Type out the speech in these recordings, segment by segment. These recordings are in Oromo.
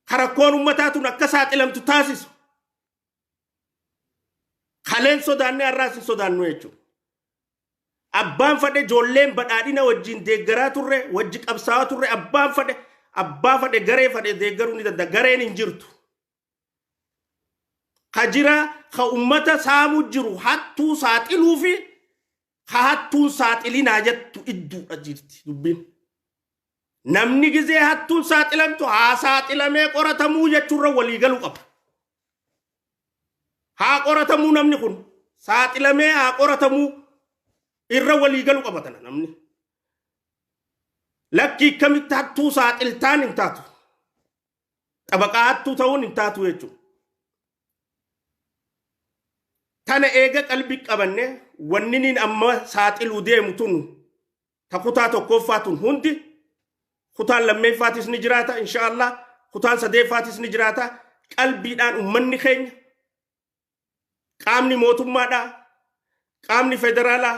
Ka rakkoon ummataa tun akka saaxilamtu taasisu. Kaleen sodaannee har'aas hin sodaannu jechuudha. Abbaan fadhe ijoolleen badhaadhina wajjin deeggaraa turre, wajji qabsaa'aa turre, abbaan fadhe abbaa fadhe garee fadhe deeggaruu ni danda'a. Gareen hin jirtu. Ka jira ka ummata saamuu jiru hattuu saaxiluu fi ka hattuun saaxilinaa jettu idduudha jirti dubbiin. Namni gizee hattuun saaxilamtu haa saaxilamee qoratamuu jechuurra walii galuu qaba. Haa qoratamuu namni kun saaxilamee haa qoratamuu irra walii galuu qaba tana namni. Lakkii kamitti hattuu saaxiltaan hin taatu. Xabaqaa hattuu ta'uun hin taatu jechuudha. Tana eega qalbii qabanne wanni niin amma saaxiluu deemu tun ta kutaa tokkooffaa tun hundi kutaan lammeeffaatis ni jiraata insha Allah kutaan sadeeffaatis ni jiraata qalbiidhaan ummanni keenya qaamni mootummaadhaa qaamni federaalaa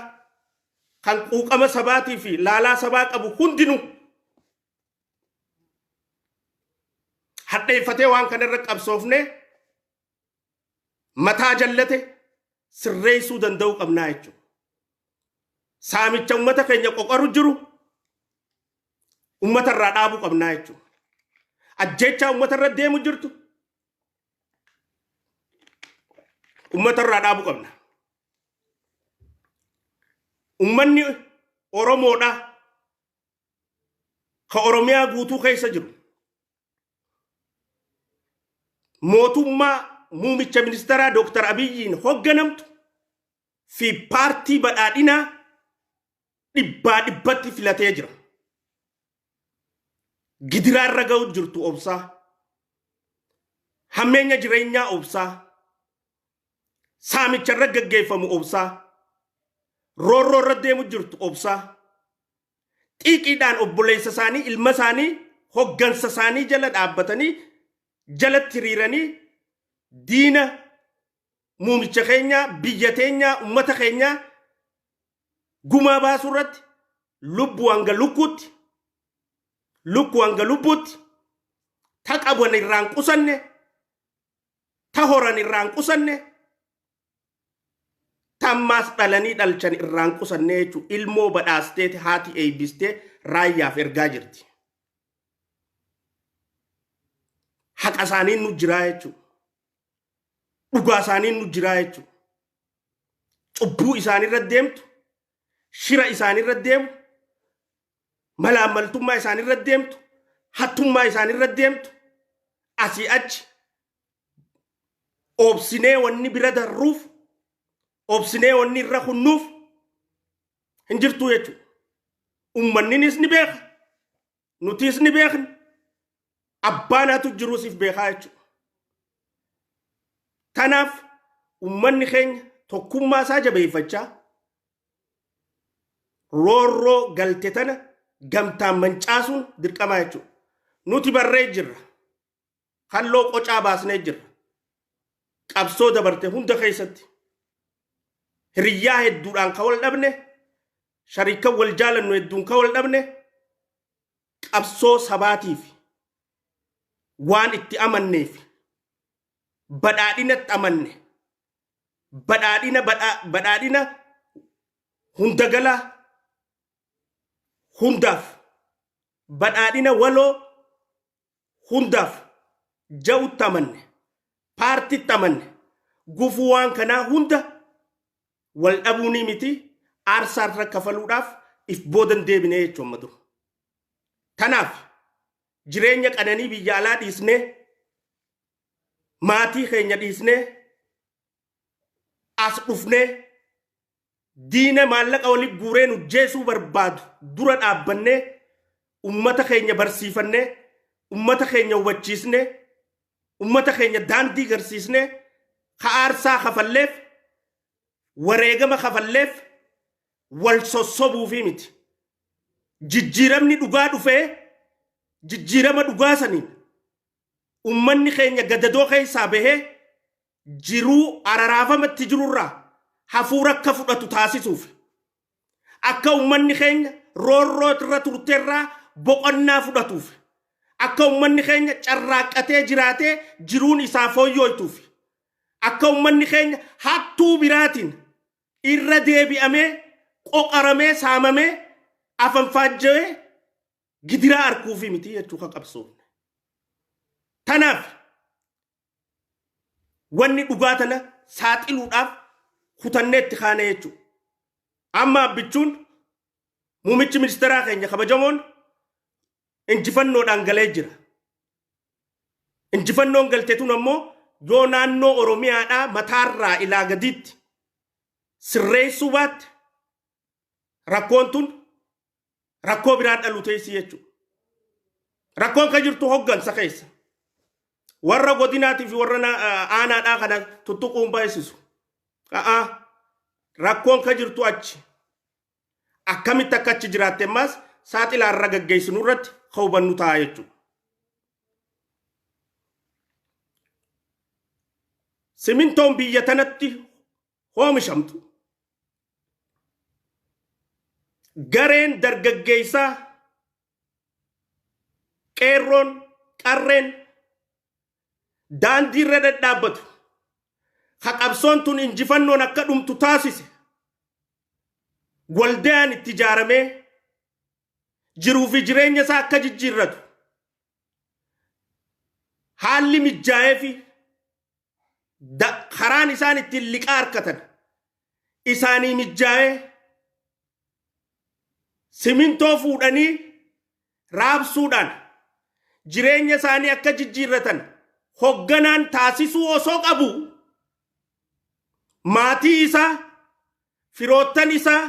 kan quuqama sabaatii fi laalaa sabaa qabu hundinuu hadheeffatee waan kana irra qabsoofne mataa jallate sirreessuu danda'uu qabnaa jechuudha. Saamicha uummata keenya qoqoru jiru uummata irraa dhaabuu qabnaa jechuudha. Ajjeechaa uummata irra deemu jirtu uummata irraa dhaabuu qabna. Uummanni Oromoodha ka Oromiyaa guutuu keessa jiru mootummaa muumicha ministeeraa Dooktar Abiyyiin hogganamtu fi paartii badhaadhinaa dhibbaa dhibbatti filatee jira. Gidiraa irra ga'u jirtu obsaa. Hammeenya jireenyaa obsaa. Saamicha irra gaggeeffamu obsaa. Roorroo irra deemu jirtu obsaa. Xiiqiidhaan obboleessa isaanii, ilma isaanii, hoggansa isaanii jala dhaabbatanii jalatti hiriiranii diina muumicha keenyaa, biyya teenyaa, ummata keenyaa gumaa baasuu irratti lubbuu hanga lukkuutti, lukkuu hanga lubbuutti, ta qaban irraan qusanne, ta horan irraan qusanne, Tammaas dhalanii dhalchan irraan qusannee jechuun ilmoo badhaasteeti haati eebbistee raayyaaf ergaa jirti. Haqa isaaniin nu jiraa jechuudha. Dhugaa isaaniin nu jiraa jechuudha. Cubbuu isaanirra deemtu, shira isaanirra deemu, malaammaltummaa isaanirra deemtu, hattummaa isaanirra deemtu, asii achi obsinee wanni bira darruuf obsinee wanni irra kunnuuf hin jirtuu jechuudha. Uummanninis ni beeka, nutis ni beekna, abbaan hatu jiruus if beekaa jechuudha. Tanaaf uummanni keenya tokkummaa isaa jabeeffachaa roorroo galte tana gamtaan mancaasuun dirqamaa jechuudha. Nuti barree jirra. Kalloo qocaa baasnee jirra. Qabsoo dabarte hunda keessatti. Hiriyyaa hedduudhaan ka wal dhabne, shariikan wal jaalannu hedduun ka wal dhabne, qabsoo sabaatiif waan itti amanneef badhaadhinatti amanne, badhaadhina badhaadhina hundagalaa hundaaf badhaadhina waloo hundaaf ja'utti amanne, paartitti amanne, gufuu waan kanaa hunda wal dhabuunii miti aarsaa irra kafaluudhaaf if boodan deebinee jechuun amma dura. Tanaaf jireenya qananii biyya alaa dhiisnee maatii keenya dhiisnee as dhufnee diina maallaqa wali guuree nu jeesuu barbaadu dura dhaabbannee ummata keenya barsiifannee ummata keenya hubachiisnee ummata keenya daandii garsiisnee ka aarsaa kafalleef wareegama kafalleef wal sossobuufii miti. Jijjiiramni dhugaa dhufee jijjiirama dhugaa saniin ummanni keenya gadadoo keessaa bahee jiruu araraafamatti jirurraa hafuura akka fudhatu taasisuuf akka ummanni keenya roorroo irra turterraa boqonnaa fudhatuuf Akka uummanni keenya carraaqqatee jiraatee jiruun isaa fooyyooytuuf. Akka uummanni keenya hattuu biraatiin irra deebi'amee qoqaramee saamamee afanfaajja'ee gidiraa arkuufi miti jechuu ka qabsoofne. Tanaaf wanni dhugaa tana saaxiluudhaaf kutannee itti kaane jechuudha. Amma abbichuun muummichi ministeeraa keenya kabajamoon injifannoodhaan galee jira. Injifannoon galte tun ammoo yoo naannoo Oromiyaadhaa mataarraa ilaa gadiitti sirreessuu baatte rakkoon tun rakkoo biraa dhalu teessi jechuudha. Rakkoon kan jirtu hoggansa keessa. Warra godinaatii fi warra aanaadhaa kana tuttuquun baay'isu. A'aa, rakkoon kan jirtu achi. Akkamitti akka achi jiraatte ammaas saaxilaa irra gaggeessinu irratti kan hubannu ta'a jechuudha. Simintoon biyya tanatti oomishamtu gareen dargaggeessaa qeerroon qarreen daandii irra dhadhaabbatu ka qabsoon tun injifannoon akka dhumtu taasise waldayaan itti ijaaramee jiruu fi jireenya isaa akka jijjiirratu haalli mijaa'ee fi karaan isaan ittiin liqaa argatan isaanii mijaa'ee simintoo fuudhanii raabsuudhaan jireenya isaanii akka jijjiirratan hogganaan taasisuu osoo qabu maatii isaa, firoottan isaa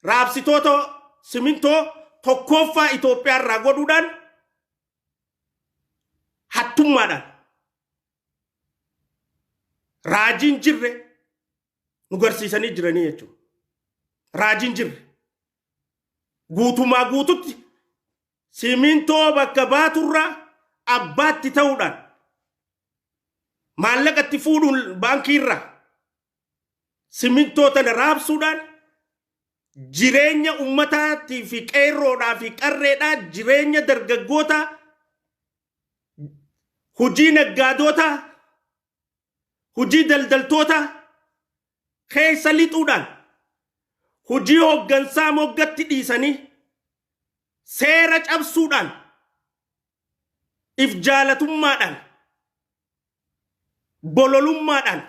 raabsitoota simintoo tokkooffaa Itoophiyaa irraa godhuudhaan hattummaadhaan raajiin jirre nu garsiisanii jiranii jechuudha. Raajiin jirre guutumaa guututti simintoo bakka baaturraa abbaatti ta'uudhaan maallaqatti fuudhuun baankiirraa simintoo tana raabsuudhaan jireenya ummataatii fi qeerroodhaa fi qarreedhaa, jireenya dargaggootaa, hojii naggaadotaa, hojii daldaltootaa keessa lixuudhaan hojii hooggansaa moggatti dhiisanii seera cabsuudhaan if jaalatummaadhaan bololummaadhaan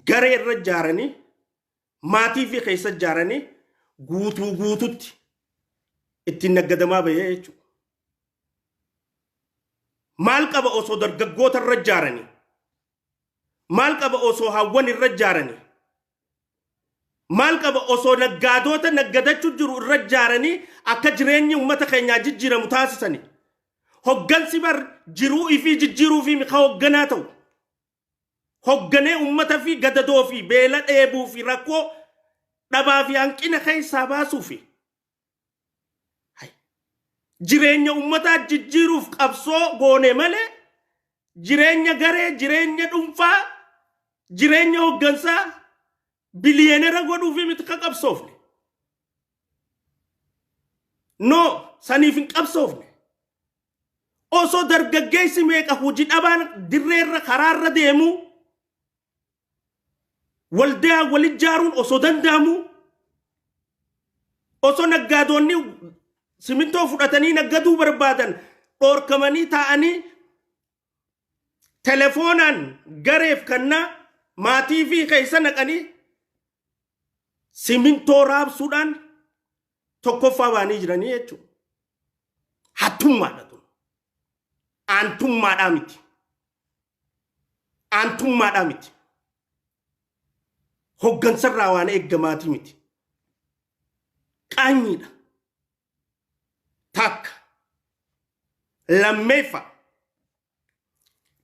garee irra ijaaranii maatii fi keessa ijaaranii guutuu guututti ittiin naggadamaa bahee jechuudha. Maal qaba osoo dargaggoota irra ijaaranii? Maal qaba osoo hawwan irra ijaaranii? Maal qaba osoo naggaadoota naggadachuu jiru irra ijaaranii akka jireenyi uummata keenyaa jijjiiramu taasisanii? Hoggansi bar jiruu ifii jijjiiruu fi ka hogganaa ta'u. Hogganee uummata fi gadadoo fi beela dheebuu fi rakkoo dhabaa fi hanqina keessaa baasuu fi jireenya uummataa jijjiiruuf qabsoo goone malee jireenya garee, jireenya dhuunfaa, jireenya hoggansaa biliyeenera godhuu fi miti ka qabsoofne. No, saniif hin qabsoofne. Osoo dargaggeessi meeqa hojii dhabaan dirreerra karaarra deemu, waldaa wal ijaaruun osoo danda'amu, osoo naggaadoonni simintoo fudhatanii naggaduu barbaadan dhoorkamanii taa'anii telefoonaan gareef kannaa maatii fi keessa naqanii simintoo raabsuudhaan tokkoffaa baanii jiranii jechuudha. Hattummaadha tun. Aantummaadhaa miti. Aantummaadhaa miti. Hoggansarraa waan eeggamaatii miti. Qaanyiidha. Takka. Lammeeffa.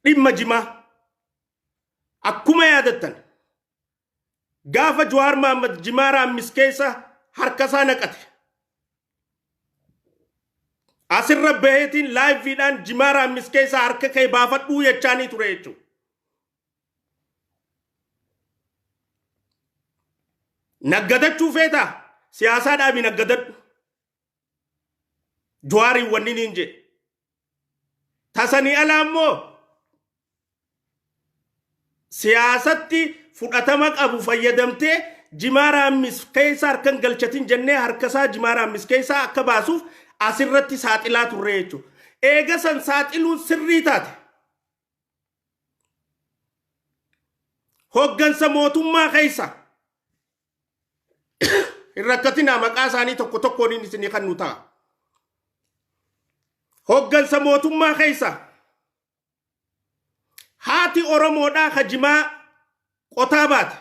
Dhimma jimaa. Akkuma yaadattan gaafa Jawaar Mahaammad jimaa raammis keessa harka isaa naqate. Asirra baheetiin liveiidhaan jimaa raammis keessa harka kee baafadhuu jechaanii ture jechuudha. Naggadachuu feetaa? Siyaasaa dhaabi naggadadhu. Jawaariin wanni niin jedhe. Tasanii alaa immoo siyaasatti fudhatama qabu fayyadamtee jimaa raammis keessa harkan galchatin jennee harkasaa jimaa raammis keessaa akka baasuuf asirratti saaxilaa turre jechuudha. Eega san saaxiluun sirrii taate. Hoggansa mootummaa keessa hin rakkatinaa, maqaa isaanii tokko tokkoon isinii kan nu ta'a. Hoggansa mootummaa keessa haati Oromoodhaa ka jimaa qotaa baate,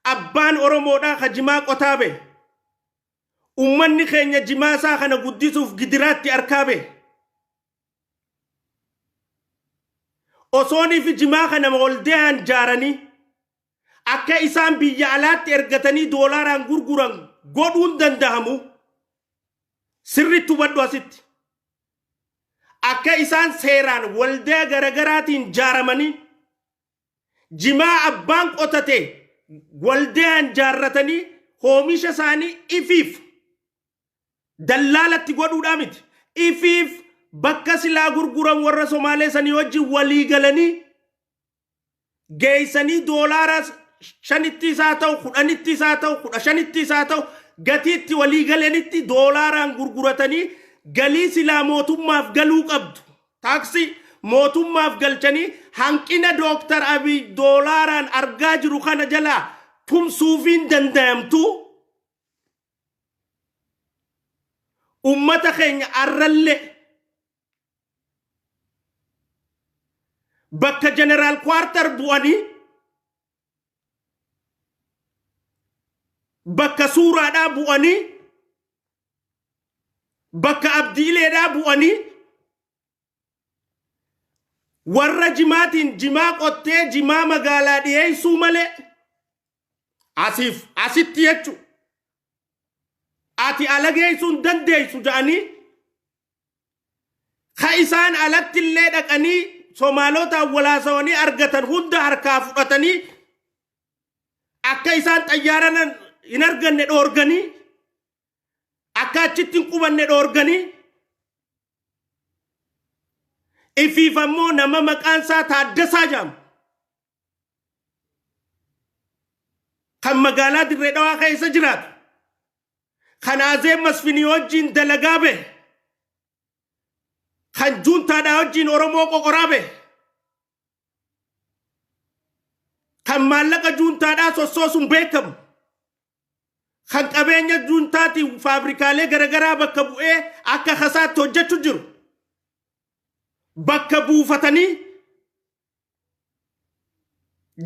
abbaan Oromoodhaa ka jimaa qotaa ba'e, ummanni keenya jimaa isaa kana guddisuuf gidiraatti arkaa ba'e. Osoonii fi jimaa kana waldayaan jaaranii akka isaan biyya alaatti ergatanii doolaaraan gurguran godhuun danda'amu, sirriitti hubadhu asitti. Akka isaan seeraan waldaa garagaraatiin jaaramanii jimaa abbaan qotate waldayaan jaarratanii oomisha isaanii ifiif dallaalatti godhuudhaa miti. Ifiif bakka silaa gurguran warra Somaalee sanii wajjin walii galanii geessanii doolaara 5tti isaa ta'u, 10tti isaa ta'u, 15tti isaa ta'u, gatiitti walii galanitti doolaaraan gurguratanii galii silaa mootummaaf galuu qabdu. Taaksii mootummaaf galchanii hanqina Dooktar Abiy doolaaraan argaa jiru kana jalaa tumsuufiin danda'amtu. Ummata keenya arrallee bakka Jeneraal Kwartar bu'anii, bakka suuraadhaa bu'anii, bakka abdiileedhaa bu'anii, warra jimaatiin jimaa qottee jimaa magaalaa dhiyeessuu malee asiif asitti jechu ati ala geessuu hin dandeessu jedhanii, ka isaan alatti illee dhaqanii Somaalotaan walaasawanii argatan hunda harkaa fudhatanii, akka isaan xayyaara hin arganne dhoorganii, akka achitti hin qubanne dhoorganii, ifiif ammoo nama maqaan isaa Taaddasaa jedhamu kan magaalaa Dirree Dhawaa keessa jiraatu, kan Azeeb Masfinii wajjin dalagaa bahe, kan juuntaadhaa wajjin Oromoo qoqoraa bahe, kan maallaqa juuntaadhaa sossoosuun beekamu, kan qabeenya juuntaatiin faabrikaalee garaagaraa bakka bu'ee akka kasaatti hojjechuu jiru bakka buufatanii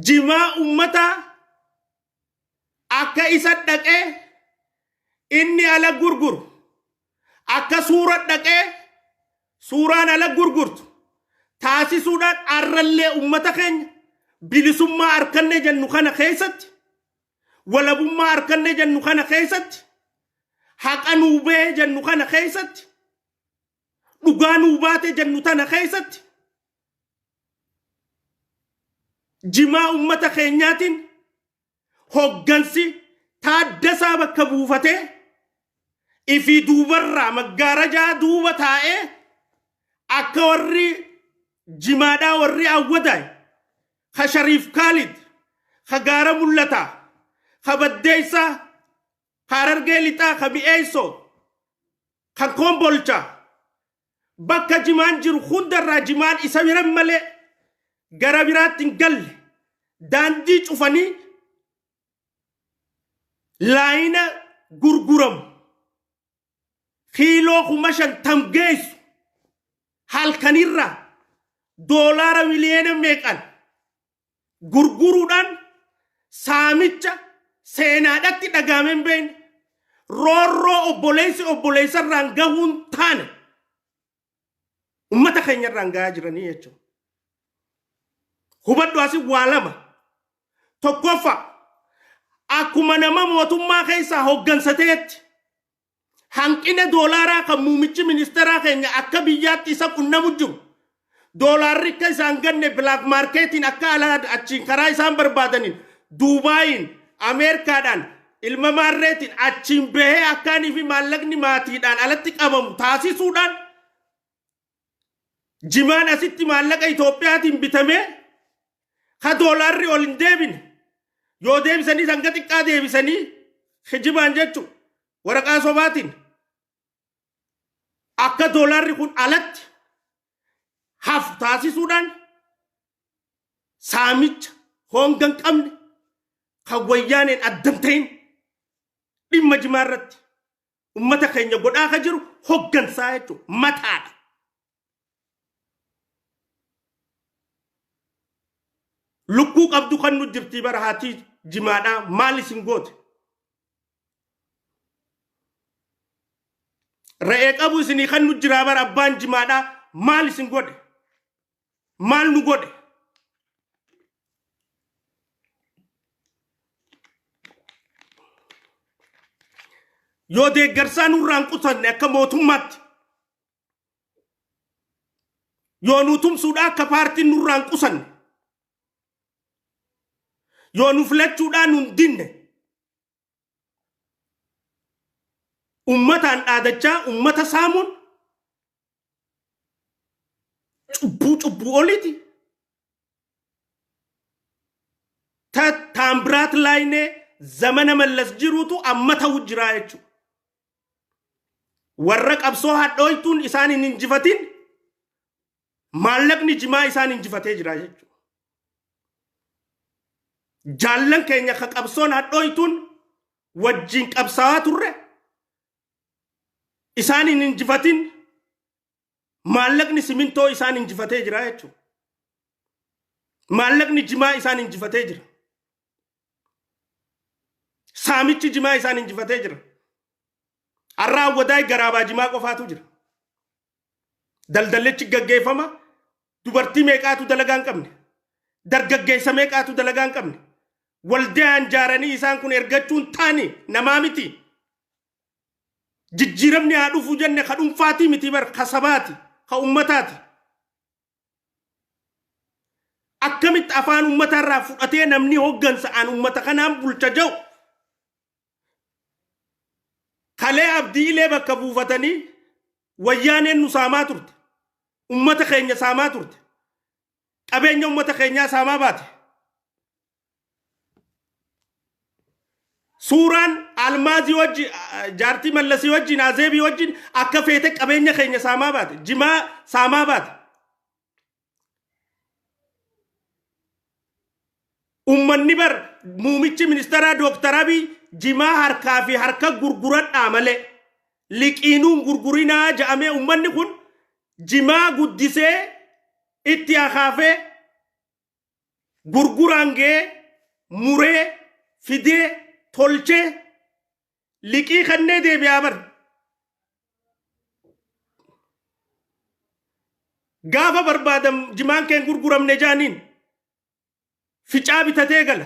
jimaa ummataa akka isa dhaqee inni ala gurguru, akka suura dhaqee suuraan ala gurgurtu taasisuudhaan, arrallee ummata keenya bilisummaa arkanne jennu kana keessatti, walabummaa arkanne jennu kana keessatti, haqa nuu bahee jennu kana keessatti, dhugaa nuu baate jennu tana keessatti, jimaa ummata keenyaatiin hoggansi Taaddasaa bakka buufatee ifii duubarraa maggaarajaa duuba taa'ee akka warri jimaadhaa, warri Awwadaay, ka Shariif Kaalid, ka Gaara Mul'ataa, ka Baddeessaa, ka Harargee Lixaa, ka Mi'eessoo, kan Koombolchaa, bakka jimaan jiru hundarraa jimaan isa biran malee gara biraatti hin galle daandii cufanii laayina gurguramu kiiloo 50,000 geessu halkanirraa doolaara miliyoona meeqan gurguruudhaan saamicha seenaadhatti dhagaamee hin beekne, roorroo obboleessi obboleessarraan gahuun taane ummata keenyarraan gahaa jiranii jechuudha. Hubadhu, asii waa lama. Tokkoffaa, akkuma nama mootummaa keessaa hooggansateetti hanqina doolaaraa kan muumichi ministeeraa keenya akka biyyaatti isa qunnamu jiru, doolaarri akka isaan ganne black marketiin akka alaa achiin karaa isaan barbaadaniin Duubaayiin, Ameerikaadhaan, ilma maarreetiin achiin bahee akkaanii fi maallaqni maatiidhaan alatti qabamu taasisuudhaan jimaan asitti maallaqa Itoophiyaatiin bitamee ka doolaarri ol hin deebine, yoo deebisanii hanga xiqqaa deebisanii kijibaan jechuun waraqaa sobaatiin akka doolaarri kun alatti hafu taasisuudhaan saamicha honga hin qabne kan Wayyaaneen addan ta'in dhimma jimaa irratti ummata keenya godhaa ka jiru hoggansaa jechuun mataadha. Lukkuu qabdu kan nu jirtii bara haatii jimaadhaa maal isin goote? Re'ee qabu isinii kan nu jiraa bara abbaan jimaadhaa maal isin godhe? Maal nu godhe? Yoo deeggarsaa nurraan qusanne akka mootummaatti, yoo nu tumsuudhaa akka paartiin nurraan qusanne, yoo nu filachuudhaa nun dinne, ummataan dhaadachaa ummata saamuun cubbuu cubbuu oliiti. Taambiraat Laayinee zamana Mallas jiruutu amma ta'u jiraa jechuudha. Warra qabsoo hadhooytuun isaan hin injifatin maallaqni jimaa isaan injifatee jira jechuudha. Jaallan keenya ka qabsoon hadhooytuun wajjin qabsaa'aa turre isaan hin injifatin, maallaqni simintoo isaan injifatee jira jechuudha. Maallaqni jimaa isaan injifatee jira. Saamichi jimaa isaan injifatee jira. Har'a Awwadaay garaabaa jimaa qofaatu jira. Daldallichi gaggeeffama. Dubartii meeqaatu dalagaa hin qabne? Dargaggeessa meeqaatu dalagaa hin qabne? Waldaan jaaranii isaan kun ergachuun taani namaa miti. Jijjiiramni haa dhufu jenne ka dhuunfaatii miti bar, ka sabaati, ka ummataati. Akkamitti afaan ummataarraa fudhatee namni hoggansa aan ummata kanaan bulcha jedhu kalee Abdii Ilee bakka buufatanii Wayyaaneen nu saamaa turte. Ummata keenya saamaa turte. Qabeenya ummata keenyaa saamaa baate. Suuraan Almaazii wajji, jaartii Mallasii wajjin, Azeebii wajjin akka feete qabeenya keenya saamaa baate. Jimaa saamaa baate. Ummanni bar muumichi ministeeraa Dooktar Abiy jimaa harkaa fi harka gurguradhaa malee liqiinuun gurgurinaa ja'amee ummanni kun jimaa guddisee itti akaafee gurguraan ga'ee muree fidee tolchee liqii kannee deebi'aa bar. Gaafa barbaadan jimaan keen gurguramne jaaniin ficaa bitatee gala.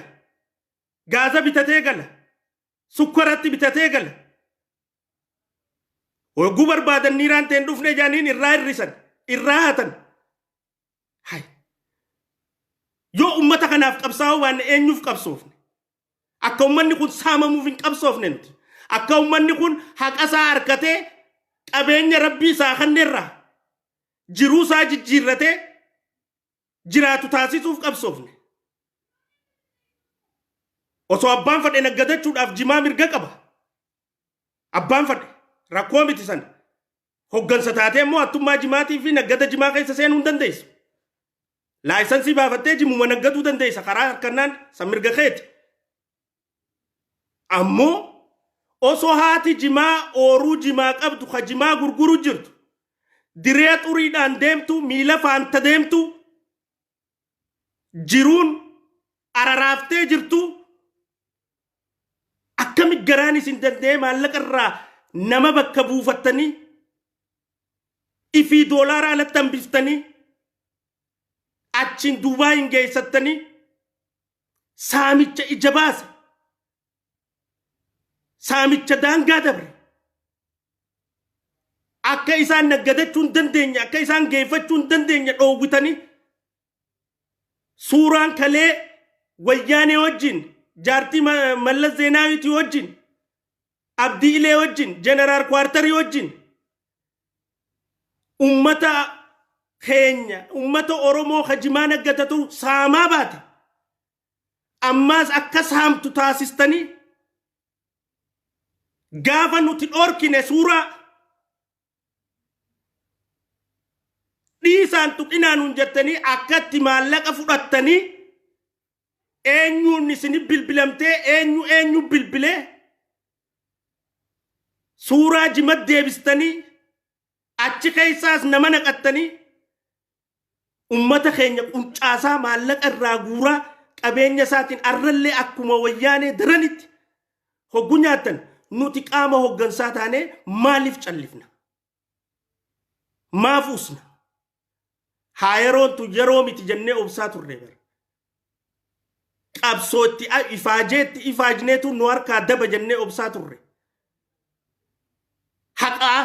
Gaaza bitatee gala. Sukkaratti bitatee gala. Hogguu barbaadan niiraan ta'een dhufne jaaniin irraa hir'isan, irraa hatan. Hay. Yoo ummata kanaaf qabsaa'uu baanne eenyuuf qabsoofne? Akka ummanni kun saamamuuf hin qabsoofne nuti. Akka ummanni kun haqa isaa harkatee qabeenya rabbii isaa kanneerraa jiruu isaa jijjiirratee jiraatu taasisuuf qabsoofne. Osoo abbaan fedhe naggadachuudhaaf jimaa mirga qaba. Abbaan fedhe rakkoo miti sana. Hoggansa taatee immoo hattummaa jimaatii fi naggada jimaa keessa seenuu hin dandeessu. Laayisansii baafattee jimuma naggaduu dandeessa karaa harkannaan san mirga keeti. Ammoo osoo haati jimaa ooruu jimaa qabdu ka jimaa gurguru jirtu diree xuriidhaan deemtu, miila faanta deemtu, jiruun araraaftee jirtu, akkami garaan isin danda'ee maallaqa irraa nama bakka buufattanii ifii doolaara alatti hambiftanii achiin Duubaa hin geessattanii saamicha ija baase, saamicha daangaa dabre, akka isaan naggadachuu hin dandeenye, akka isaan geeffachuu hin dandeenye dhoowwitanii, suuraan kalee Wayyaanee wajjin, jaartii Mallas Zeenaawiitii wajjin Abdii Ilee wajjin, Jeneraal Kwaartarii wajjin ummata keenya, ummata Oromoo ka jimaa naggatatu saamaa baate. Ammaas akka saamtu taasistanii gaafa nuti dhorkine suuraa dhiisaan tuqinaa nuun jettanii akkatti maallaqa fudhattanii eenyuun isin bilbilamtee, eenyu eenyu bilbilee suuraa jimat deebistanii achi keessaas nama naqattanii ummata keenya quncaasaa, maallaqa irraa guuraa, qabeenya isaatiin arrallee akkuma Wayyaanee daranitti hoggu nyaattan, nuti qaama hoggansaa taanee maaliif callifna? Maaf usna? Haa yeroon tun yeroo miti jennee obsaa turre bara. Qabsootti ifaajeetti ifaajneetu nu harkaa daba jennee obsaa turre. Haqaa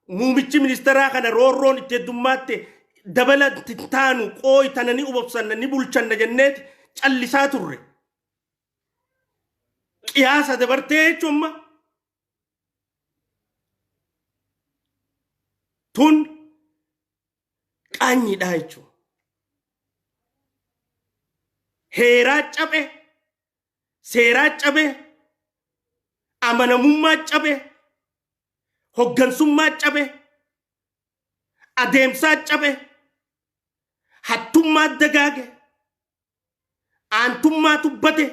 muumichi ministeeraa kana roorroon itti heddummaatti dabala taanu qooyi tana ni obsanna, ni bulchanna jenneeti callisaa turre. Qiyaasa dabartee jechuun amma tun qaanyiidha jechuudha. Heeraa cabe, seeraa cabe, amanamummaa cabe, hoggansummaa cabe, adeemsaa cabe, hattummaa dagaage, aantummaa tubbate,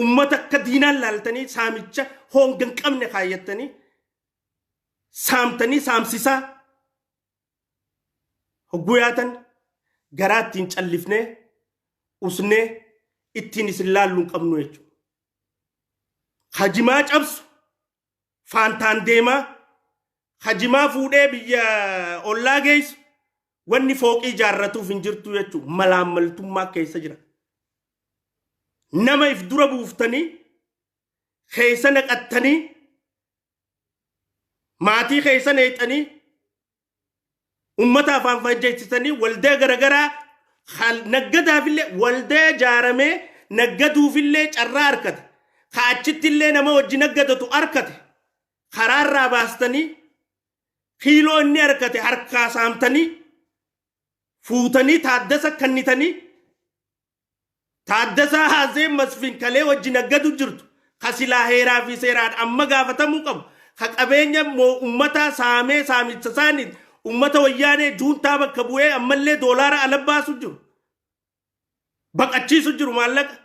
ummata akka diinaan laaltanii saamicha honga hin qabne kaayyattanii saamtanii saamsisaa hogguu yaatan, garaa ittiin callifnee usnee ittiin isin laallu hin qabnu jechuudha. Hajimaa cabsu faantaan deemaa, hajimaa fuudhee biyya ollaa geessu, wanni fooqii ijaarratuuf hin jirtu jechuudha. Malaammaltummaa keessa jira. Nama if dura buuftanii keessa naqattanii, maatii keessa neexanii, ummata afaan fajjeessisanii, waldaa garagaraa naggadaafillee waldaa ijaaramee naggaduufillee carraa harkate. Ka achittillee nama wajji naggadatu harkate. Karaarraa baastanii kiiloo inni harkate harkaa saamtanii fuutanii Taaddasa kennitanii, Taaddasaa Haazee Masfin kalee wajji naggadu jirtu, ka silaa heeraa fi seeraan amma gaafatamuu qabu, ka qabeenya uummataa saamee saamicha isaaniin uummata Wayyaanee juuntaa bakka bu'ee ammallee doolaara ala baasu jiru. Baqachiisu jiru maallaqa.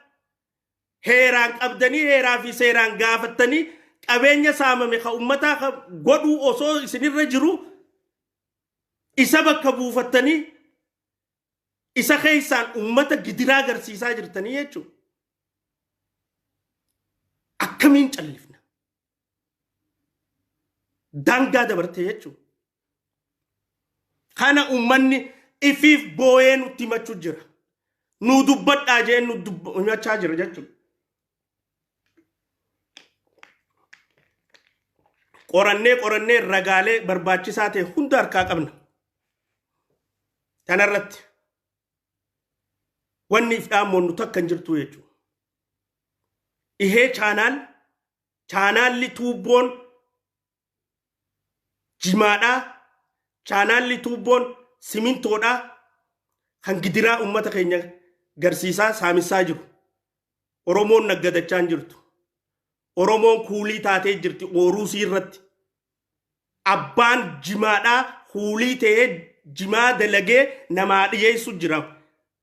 Heeraan qabdanii, heeraa fi seeraan gaafattanii, qabeenya saamame ka uummataa ka godhuu osoo isinirra jiru, isa bakka buufattanii isa keessaan uummata gidiraa agarsiisaa jirtanii jechuudha. Akkamiin callifna? Daangaa dabarte jechuudha. Kana uummanni ifiif boo'ee nutti himachuu jira. Nuu dubbadhaa jee nu himachaa jira jechuudha. Qorannee qorannee ragaalee barbaachisaa ta'e hunda harkaa qabna. Kanarratti wanni if dhaammoonnu takka hin jirtu jechuudha. Ihee chaanaalli tuubboon jimaadhaa, chaanaalli tuubboon simintoodhaa kan gidiraa uummata keenya garsiisaa saamissaa jiru. Oromoon naggadachaa hin jirtu. Oromoon kuulii taatee jirti ooruusii irratti. Abbaan jimaadhaa kuulii ta'ee jimaa dalagee namaa dhiyeessu jira.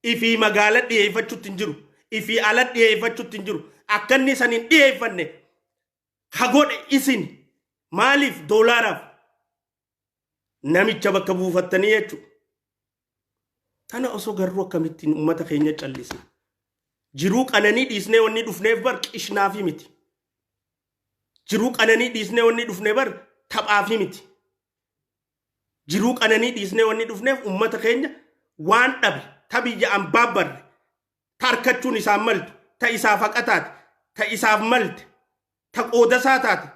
Ifii magaala dhiyeeffachuutti hin jiru. Ifii ala dhiyeeffachuutti hin jiru. Akka inni san hin dhiyeeffanne ha godhe isin. Maaliif? Doolaaraaf namicha bakka buufattanii jechuudha. Kana osoo garuu akkamittiin uummata keenya callise? Jiruu qananii dhiisnee wanni dhufneef bar qishnaafi miti. Jiruu qananii dhiisnee wanni dhufne bar taphaafi miti. Jiruu qananii dhiisnee wanni dhufneef uummata keenya waan dhabe, ta biyya ambaa barre, ta harkachuun isaan maltu, ta isaaf haqa taate, ta isaaf malte, ta qoodasaa taate,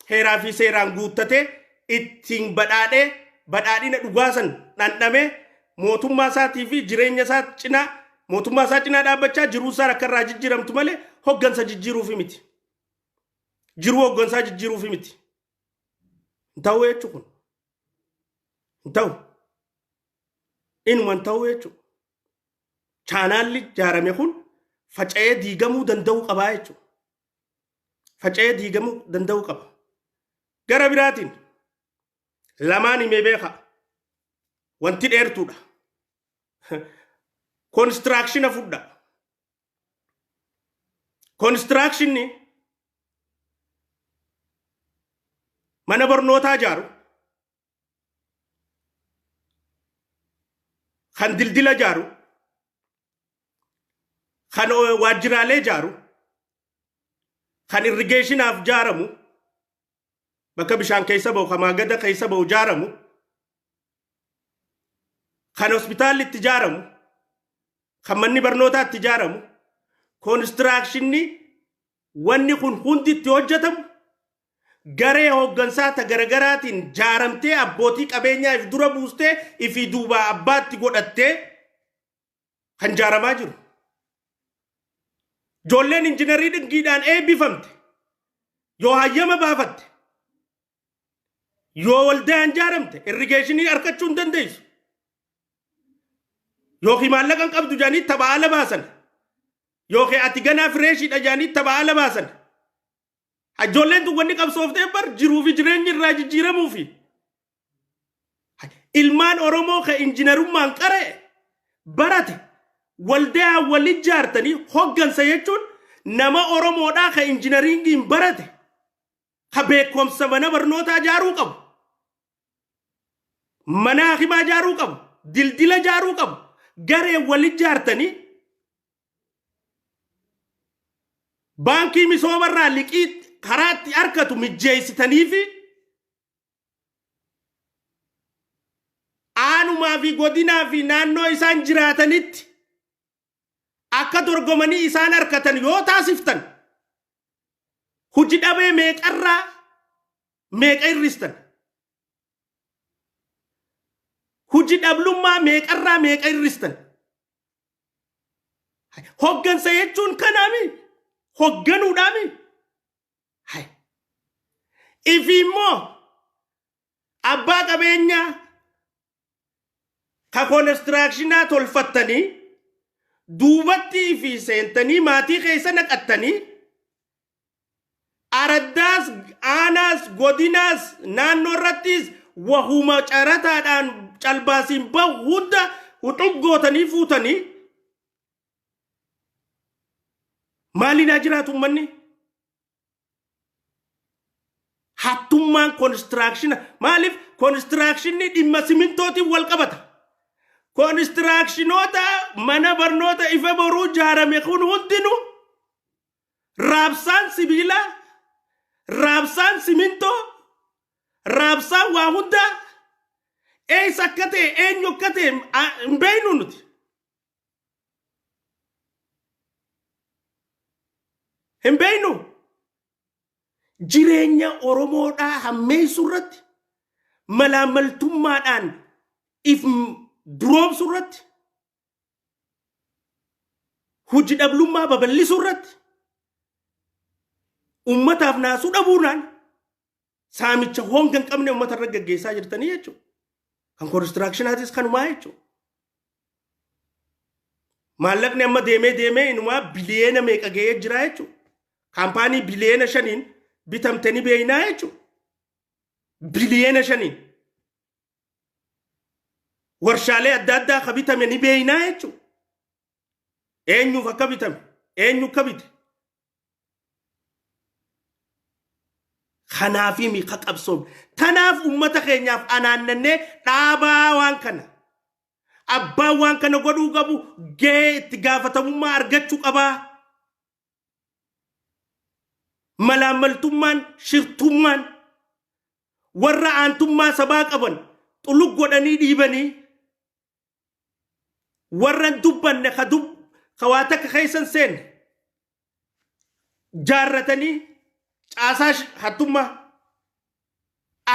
heeraa fi seeraan guuttatee ittiin badhaadhee, badhaadhina dhugaasan dhandhamee, mootummaa isaatii fi jireenya isaa cinaa, mootummaa isaa cinaa dhaabbachaa jiruu isaa akka irraa jijjiiramtu malee hoggansa jijjiiruufi miti. Jiruu hooggansaa jijjiiruufi miti. Hin ta'u jechuun kun. Hin ta'u. Inuma hin ta'u jechuudha. Chaanaalli ijaarame kun faca'ee diigamuu danda'uu qabaa jechuudha. Faca'ee diigamuu danda'uu qaba. Gara biraatiin lamaan himee beeka. Wanti dheertuudha. Koonistiraakshina fudha. Koonistiraakshinni mana barnootaa ijaaru, kan dildila ijaaru, kan waajjiraalee ijaaru, kan irrigeeshinaaf ijaaramu, bakka bishaan keessa ba'u, kan maagada keessa ba'u ijaaramu, kan hospitaalli itti ijaaramu, kan manni barnootaa itti ijaaramu, koonistiraakshinni wanni kun hundi itti hojjetamu garee hooggansaa ta garagaraatiin jaaramtee abbootii qabeenyaa if dura buustee ifii duubaa abbaatti godhattee kan jaaramaa jiru. Ijoolleen injiinarii dhingiidhaan eebbifamte yoo hayyama baafatte yoo waldaan jaaramte irrigeeshinii argachuu hin dandeessu. Yookiin maallaqa hin qabdu jedhanii tapha ala baasan. Yookiin ati ganaa fireeshiidha jedhanii tapha ala baasan. Ijoolleen tun wanni qabsooftee bar jiruu fi jireenyi irraa jijjiiramuufi. Ilmaan Oromoo kan injiinarummaan qara'e barate waldaa wal ijaartanii hoggansa jechuun nama Oromoodhaa kan injiinariingiin barate ka beekumsa mana barnootaa ijaaruu qabu. Mana hakimaa ijaaruu qabu. Dildila ijaaruu qabu. Garee wal ijaartanii baankii misoomarraa liqii karaa itti argatu mijjeessitanii fi aanumaa fi godinaa fi naannoo isaan jiraatanitti akka dorgomanii isaan argatan yoo taasiftan hojii dhabee meeqarraa meeqa hir'istan? Hojii dhablummaa meeqarraa meeqa hir'istan? Hoggansa jechuun kanaami. Hogganuudhaami. Ifi immoo abbaa qabeenyaa ka koonistiraakshinaA tolfattanii duubatti fi seentanii maatii keessa naqattanii araddaas aanaas godinaas naannoo irrattis wahuma carataadhaan calbaasiin bahu hunda huxub gootanii fuutanii maaliin haa jiraatu ummanni? Hattummaan koonistiraakshina maaliif koonistiraakshinni dhimma simintootiin wal qabata. Koonistiraakshinoota mana barnoota ifa boruu ijaarame kun hundinuu raabsaan sibiilaa, raabsaan simintoo, raabsaan waa hundaa eessa akka ta'e eenyu akka ta'e hin beeknu nuti. Hin beeknu. Jireenya Oromoodhaa hammeessuu irratti malaamaltummaadhaan if duroomsuu irratti hojii dhablummaa babal'isuu irratti ummataaf naasuu dhabuudhaan saamicha honga hin qabne ummata irra gaggeessaa jirtanii jechuudha. Kan koonistiraakshinaatiis kanumaa jechuudha. Maallaqni amma deemee deemee inumaa biliyeena meeqa ga'ee jira jechuudha. Kaampaanii biliyeena 5n bitamte ni beeknaa jechuudha. Biliyeena 5n. Warshaalee adda addaa ka bitame ni beeknaa jechuudha. Eenyuuf akka bitame, eenyu akka bite. Kanaafii mi ka qabsoomne. Tanaaf uummata keenyaaf anaannannee dhaabaa waan kana. Abbaan waan kana godhuu qabu gahee itti gaafatamummaa argachuu qabaa. Malaammaltummaan, shirtummaan warra aantummaa sabaa qaban xulug godhanii dhiibanii warra hin dubbanne ka dub ka waa takka keessa hin seenne jaarratanii caasaa hattummaa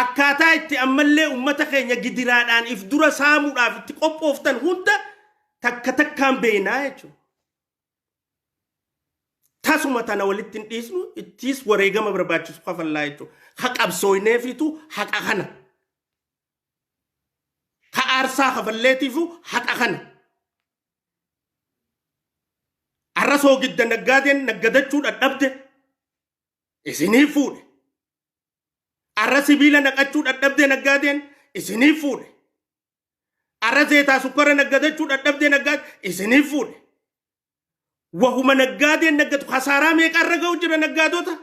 akkaataa itti ammallee ummata keenya gidiraadhaan if dura saamuudhaaf itti qophooftan hunda takka takkaan beeknaa jechuudha. Tasuma tana walitti hin dhiisnu, ittiis wareegama barbaachisu kafallaa jechuudha. Ha qabsooyneefitu haqa kana. Ha aarsaa kafalleetiifu haqa kana. Arra soogidda naggaadeen naggadachuu dhadhabde isinii fuudhe. Arra sibiila naqachuu dhadhabde naggaadeen isinii fuudhe. Arra zeetaa sukkara naggadachuu dhadhabde naggaadeen isinii fuudhe. Wahuma naggaadeen naggatu kasaaraa meeqa irra ga'u jira naggaadota.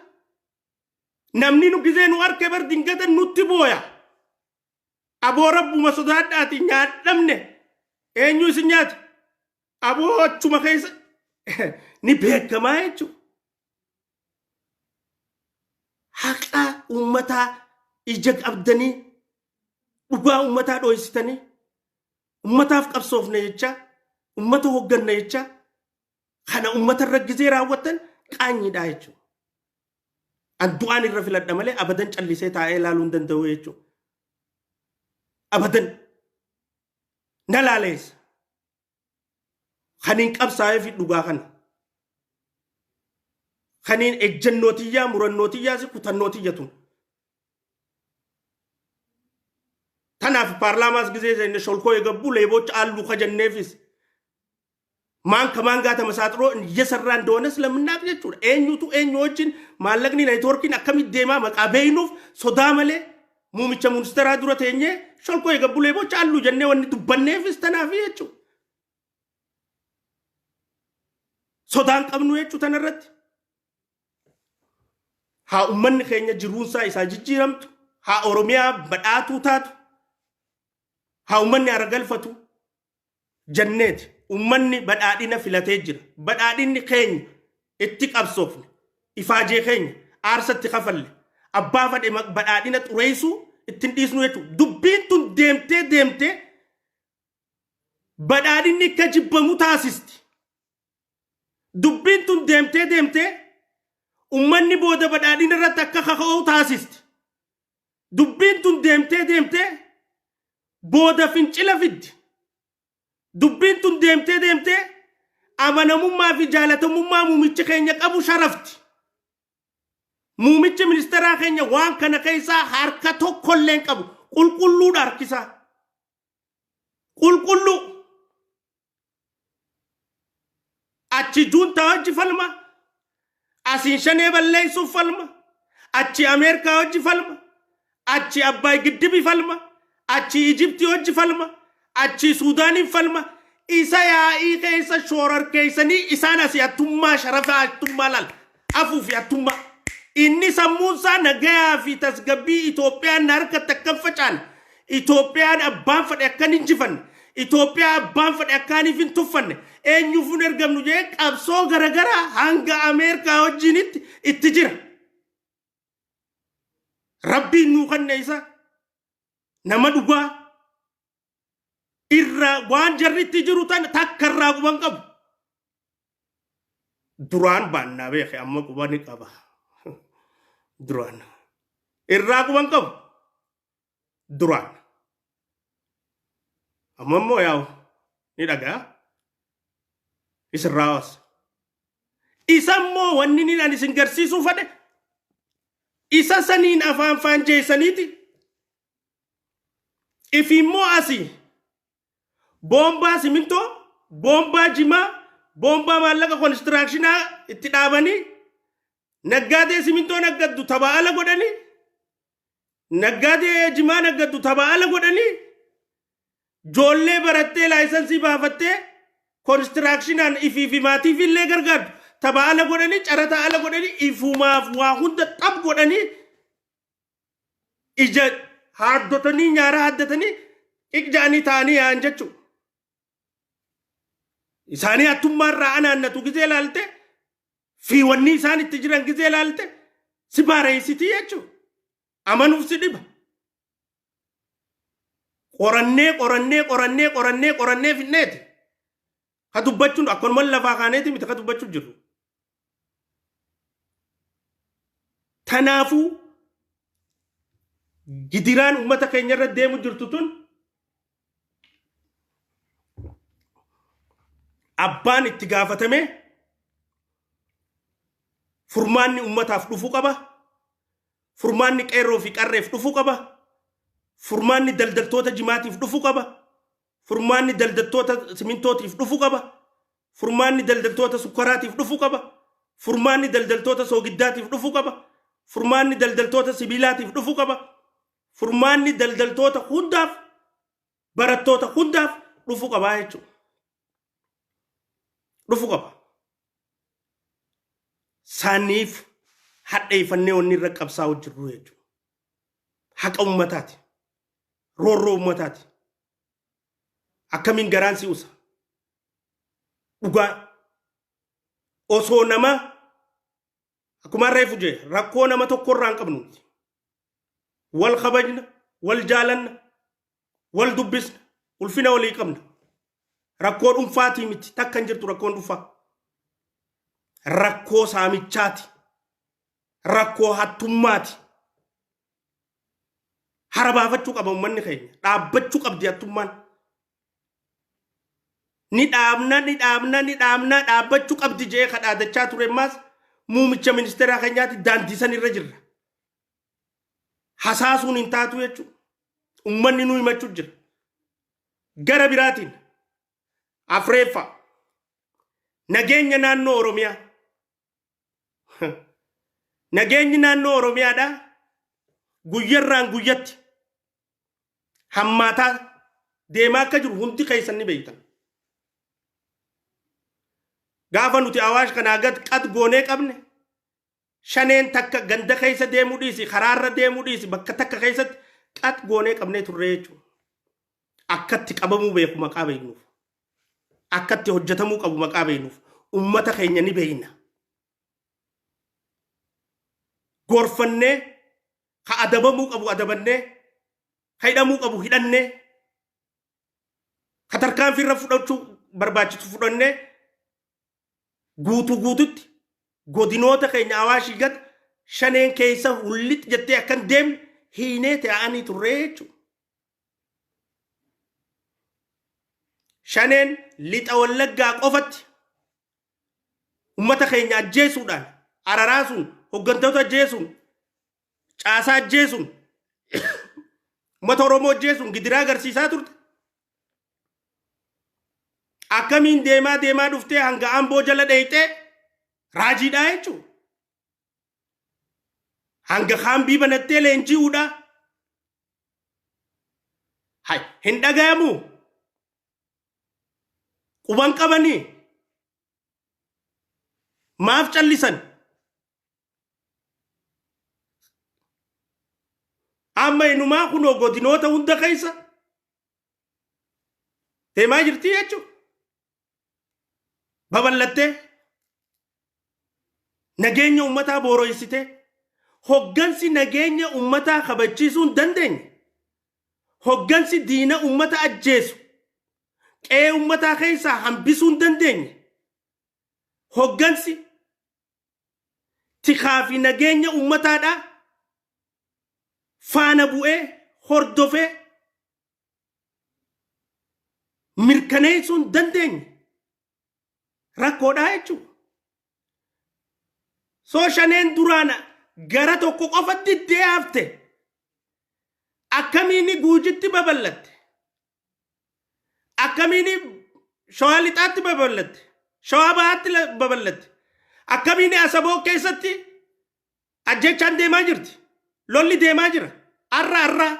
Namni nu gizee nu arke bar dingata nutti booya. Aboo rabbuma sodaadhaati nyaadhamne eenyu isin nyaata? Aboo achuma keessa ni beekamaa jechuudha. Haqa uummataa ija qabdanii dhugaa uummataa dhoysitanii ummataaf qabsoofna jecha, ummata hogganna jecha kana ummata irra gizee raawwattan qaanyiidha jechuudha. An du'aan irra filadha malee abadan callisee taa'ee ilaaluu hin danda'u jechuudha. Abadan na laaleessa. Kan hin qabsaa'ee fi dhugaa kana. Kaniin ejjennoo tiyyaa, murannoo tiyyaa si kutannoo tiyya tun. Tanaaf paarlaamaas gisee seenne sholkoo የገቡ ሌቦች አሉ ከጀኔፊስ ማን ከማን ጋር ተመሳጥሮ እየሰራ እንደሆነ ስለምናቅ jechuudha. Eenyutu eenyu wajjin maallaqni neetwoorkiin akkamitti deemaa maqaa beeynuuf sodaa malee muumicha ministeeraa dura teenyee ሾልኮ የገቡ ሌቦች አሉ jennee wanni dubbanneefis tanaaf jechuudha. Sodaan qabnu jechuu tanarratti. Haa ummanni keenya jiruunsaa isaa jijjiiramtu, haa Oromiyaa badhaatuu taatu, haa ummanni hara galfatu jenneeti. Ummanni badhaadhina filatee jira. Badhaadhinni keenya itti qabsoofne, ifaajee keenya aarsatti kafalle, abbaa fadhe badhaadhina xureessuu ittiin dhiisnu jechuudha. Dubbiin tun deemtee deemtee badhaadhinni akka jibbamu taasisti. Dubbiin tun deemtee deemtee ummanni booda badhaadhina irratti akka kaka'u taasisti. Dubbiin tun deemtee deemtee booda fincila fiddi. Dubbiin tun deemtee deemtee amanamummaa fi jaalatamummaa muumichi keenya qabu sharafti. Muumichi ministeeraa keenya waan kana keessaa harka tokkollee hin qabu. Qulqulluudha harkisaa. Qulqulluu. Achi juuntaa hojii falma. Asiin shanee balleessuuf falma. Achi Ameerikaa hojii falma. Achi Abbaay Giddibi falma. Achi Ijiptii hojii falma. Achi Suudaaniin falma. Isa yaa'ii keessa shoorarkeessanii isaan asii hattummaa sharafaa hattummaa laal. Afuu fi hattummaa. Inni sammuunsaa nagayaa fi tasgabbii Itoophiyaan na harkatti akka hin facaane. Itoophiyaan abbaan fedhe akka hin injifanne. Itoophiyaa abbaan fedhe akkaaniif hin tuffanne. Eenyuuf hin ergamnu jee qabsoo garagaraa hanga Ameerikaa wajjinitti itti jira. Rabbiin nuu kanne isa nama dhugaa irraa waan jarri itti jiru tan takka irraa quban qabu. Duraan baannaa beeke, amma quba ni qaba. Duraan irraa quban qabu. Duraan. Amma immoo yaa'u ni dhagaa. Isirraa hawaasa. Isa immoo wanni inni ani isin garsiisuu fedhe isa saniin afaan faanjeessaniiti. Ifi immoo asii boombaa simintoo, boombaa jimaa, boombaa maallaqa konistirakshinaa itti dhaabanii naggaadee simintoo naggaddu taphaa ala godhanii, naggaadee jimaa naggaddu taphaa ala godhanii, joollee barattee laayisansii baafattee konistirakshinaan ifii fi maatiif illee gargaartu taphaa ala godhanii, carata ala godhanii, ifumaaf waa hunda xab godhanii, ija haaddotanii, nyaara haaddatanii, qiqja'anii ta'anii yaa'an jechuudha. Isaanii hattummaa irraa anaannatu gizee laalte fi wanni isaan itti jiran gizee laalte si baareessitii jechuudha. Amanuuf si dhiba. Qorannee qorannee qorannee qorannee qorannee finneeti. Ka dubbachuun akkanuma lafaa kaaneeti miti ka dubbachuu jirru. Tanaafuu gidiraan uummata keenya irra deemu jirtu tun abbaan itti gaafatame Furmaanni ummataaf dhufuu qaba. Furmaanni qeerroo fi qarreef dhufuu qaba. Furmaanni daldaltoota jimaatiif dhufuu qaba. Furmaanni daldaltoota simintootiif dhufuu qaba. Furmaanni daldaltoota sukkaraatiif dhufuu qaba. Furmaanni daldaltoota soogiddaatiif dhufuu qaba. Furmaanni daldaltoota sibiilaatiif dhufuu qaba. Furmaanni daldaltoota hundaaf, barattoota hundaaf dhufuu qabaa jechuudha. Dhufuu qaba. Saaniif hadheeffannee wanni irra qabsaa'u jirru jechuudha. Haqa ummataati. Roorroo ummataati. Akkamiin garaan si usa? Dhugaa osoo nama akkuma reefu jee rakkoo nama tokko irraa hin qabnu. Wal kabajna, wal jaalanna, wal dubbisna, ulfina walii qabna. Rakkoo dhuunfaatii miti, takka hin jirtu rakkoon dhuunfaa. Rakkoo saamichaati. Rakkoo hattummaati. Hara baafachuu qaba uummanni keenya. Dhaabbachuu qabdi hattummaan. Ni dhaabna, ni dhaabna, ni dhaabna, dhaabbachuu qabdi jee ka dhaadachaa ture ammaas muumicha ministeeraa keenyaati. Daandii san irra jirra. Hasaasuun hin taatu jechuudha. Uummanni nu himachuu jira. Gara biraatiin afreeffaa, nageenya naannoo Oromiyaa. Nageenyi naannoo Oromiyaadhaa guyyarraan guyyatti hammaataa deemaa akka jiru hundi keessan ni beektan. Gaafa nuti Awaash kanaa gad qad goonee qabne, Shaneen takka ganda keessa deemuu dhiisi, karaarra deemuu dhiisi, bakka takka keessatti qad goonee qabnee turre jechuudha. Akkatti qabamuu beeku maqaa beeknuuf. Akkatti hojjetamuu qabu maqaa beeknuuf. Ummata keenya ni beekna. Gorfannee, ka adabamuu qabu adabannee, ka hidhamuu qabu hidhannee, ka tarkaanfii irra fudhachuu barbaachisu fudhannee, guutuu guututti godinoota keenya Awaashii gad Shaneen keessa hullix jettee akkan deemne hiinee taa'anii turree jechuudha. Shaneen Lixa Wallaggaa qofatti ummata keenya ajjeesuudhaan, araraasuun, hooggantoota ajjeesuun, caasaa ajjeesuun, ummata Oromoo ajjeesuun gidiraa agarsiisaa turte. Akkamiin deemaa deemaa dhuftee hanga Amboo jala dheeyxee raajiidhaa jechuudha. Hanga kaambii banattee leenji'uudha. Hay, hin dhagayamu. Quban qabanii. Maaf callisan? Amma inumaa kunoo godinoota hunda keessa deemaa jirti jechuudha. Babal'attee nageenya uummataa booroysitee, hoggansi nageenya uummataa kabachiisuu hin dandeenye. Hoggansi diina uummata ajjeesu qe'ee uummataa keessaa hambisuu hin dandeenye. Hoggansi tikaa fi nageenya uummataadhaa faana bu'ee hordofee mirkaneessuu hin dandeenye rakkoodhaa jechuudha. Soo Shaneen duraan gara tokko qofa diddee hafte akkamiin Guujitti babal'atte? Akkamiin Shawaa Lixaatti babal'atte? Shawaa Bahaatti babal'atte? Akkamiin Asaboo keessatti ajjechaan deemaa jirti? Lolli deemaa jira. Arra arraa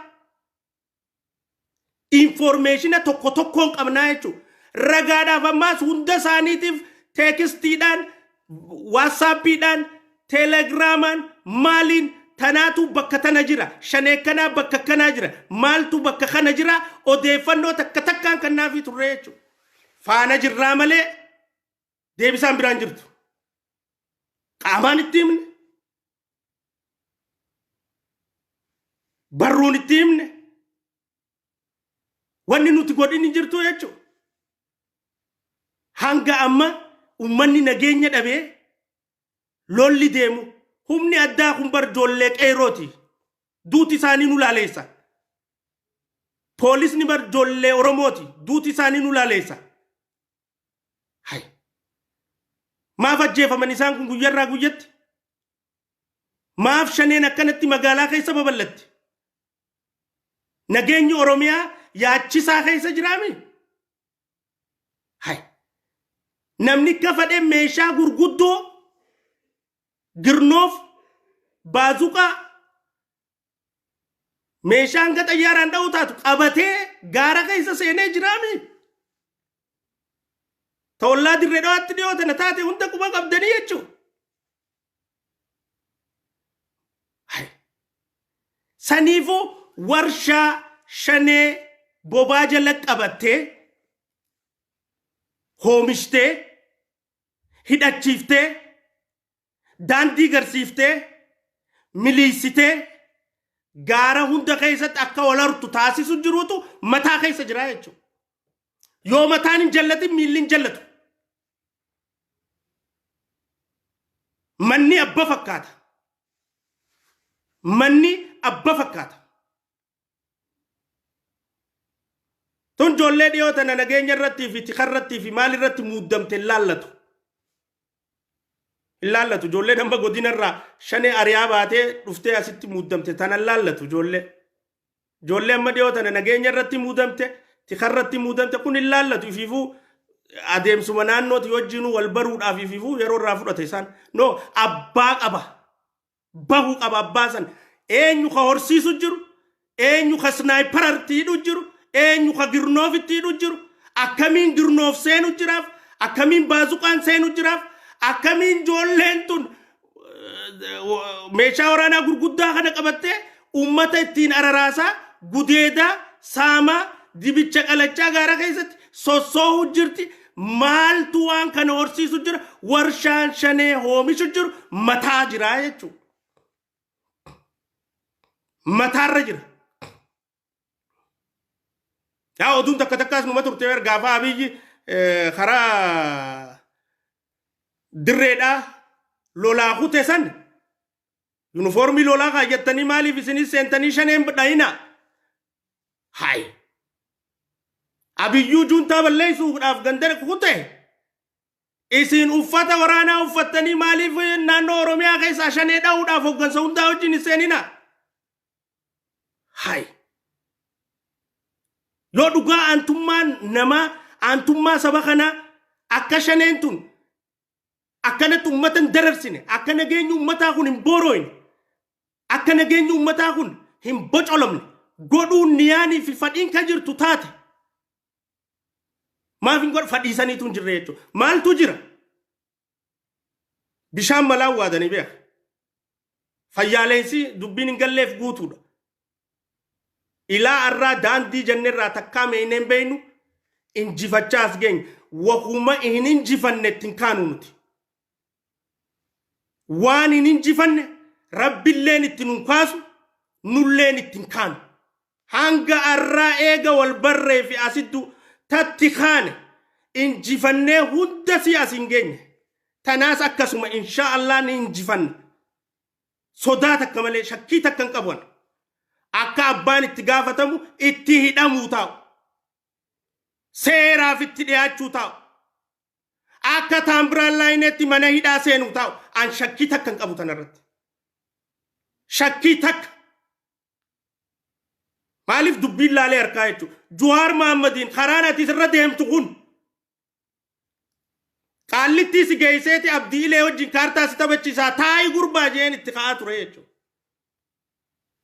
information tokko tokkoon qabnaa jechuudha. Ragaadhaaf ammaas hunda isaaniitiif textiidhaan, WhatsAppiidhaan, Telegramaan, maaliin tanaatu bakka tana jira, Shanee kanaa bakka kanaa jira, maaltu bakka kana jira, odeeffannoo takka takkaan kannaafii turre jechuudha. Faana jirraa malee deebisaan biraan jirtu. Qaamaan itti himne, barruun itti himne, wanni nuti godhin hin jirtu jechuudha. Hanga amma uummanni nageenya dhabee lolli deemu, humni addaa kun bar ijoollee qeerrooti. Duuti isaanii nu laaleessa. Poolisni bar ijoollee Oromooti. Duuti isaanii nu laaleessa. Hay. Maaf ajjeefaman isaan kun guyyarraa guyyatti? Maaf shaneen akkanatti magaalaa keessa babal'atti? Nageenyi Oromiyaa yaachisaa keessa jiraami? Hay. Namni akka fedhe meeshaa gurguddoo girnoof baazuqaa meeshaa hanga xayyaaraan dha'u taatu qabatee gaara keessa seenee jiraami? Ta'ollaa dirree dhawaatti dhiyoo tana taate hunda quba qabdanii jechuudha. Saniifuu warshaa shanee bobaa jala qabattee hoomishtee hidhachiiftee daandii garsiiftee miliisitee gaara hunda keessatti akka wal hartu taasisu jiruutu mataa keessa jira jechuudha. Yoo mataan hin jallatin miilli hin jallatu. Manni abba fakkaata. Manni abba fakkaata. Tun ijoollee dhiyoo tana nageenya irrattii fi tika irrattii fi maal irratti muuddamte hin laallatu. Hin laallatu. Ijoollee nama godina irraa shanee ari'aa baatee dhuftee asitti muuddamte tana hin laallatu ijoollee. Ijoollee amma dhiyoo tana nageenya irratti muudamte, tika irratti muudamte kun hin laallatu ifiifuu adeemsuma naannooti wajjinuu wal baruudhaaf ifiifuu yeroo irraa fudhate isaan. No abbaa qaba. Bahu qaba abbaa san. Eenyu ka horsiisu jiru, eenyu ka snaayipara itti hidhu jiru, eenyu ka girnoof itti hidhu jiru, akkamiin girnoof seenu jiraaf, akkamiin baazuqaan seenu jiraaf, akkamiin ijoolleen tun meeshaa waraanaa gurguddaa kana qabattee uummata ittiin araraasaa, gudeedaa, saamaa, dibicha qalachaa gaara keessatti sossoohu jirti. Maaltu waan kana horsiisu jira? Warshaan shanee hoomishu jiru mataa jira jechuudha. Mataarra jira. Yaa oduun takka takkaas numa turte gaafa Abiyyi karaa dirreedhaa lolaa kute san yunifoormii lolaa kaayyattanii maaliif isinis seentanii shaneen dhayina? Hayi. Abiyyuu juuntaa balleessuudhaaf ganda kute. Isin uffata waraanaa uffattanii maaliif naannoo Oromiyaa keessaa shanee dha'uudhaaf hooggansa hundaa wajjin hin seenina? Hayi. Yoo dhugaa aantummaan namaa aantummaa saba kanaa akka shaneen tun akkanatti uummata hin dararsine, akka nageenyi uummataa kun hin boorooyne, akka nageenyi uummataa kun hin bocolamne godhuun niyaanii fi fadhiin kan jirtu taate maaf hin godhu fadhiisaniitu hin jirre jechuudha. Maaltu jira? Bishaan malaan waadanii beeka. Fayyaaleensi dubbiin hin galleef guutuudha. Ilaa arraa daandii jennerraa takkaa meeynee hin beeynu injifachaa as geenye. Wahuma hin injifanne ittiin kaanu nuti. Waan hin injifanne rabbilleen itti nun kaasu nulleen ittiin kaanu. Hanga arraa eega wal barree fi asittu tatti kaane injifannee hunda si as hin geenye. Tanaas akkasuma inshaa Allah ni injifanna. Sodaa takka malee shakkii takka hin qabu. Akka abbaan itti gaafatamu itti hidhamuu taa'u. Seeraaf itti dhiyaachuu taa'u. Akka taambiraan laayineetti mana hidhaa seenuu taa'u. An shakkii takka hin qabu tanarratti. Shakkii takka. Maaliif dubbiin laalee harkaa jechuudha. Juwaar Mahaammadiin karaan ati irra deemtu kun Qaallittii si geesseeti Abdii Ilee wajjin kaartaa si taphachiisaa taa'i gurbaa jeen itti ka'aa ture jechuudha.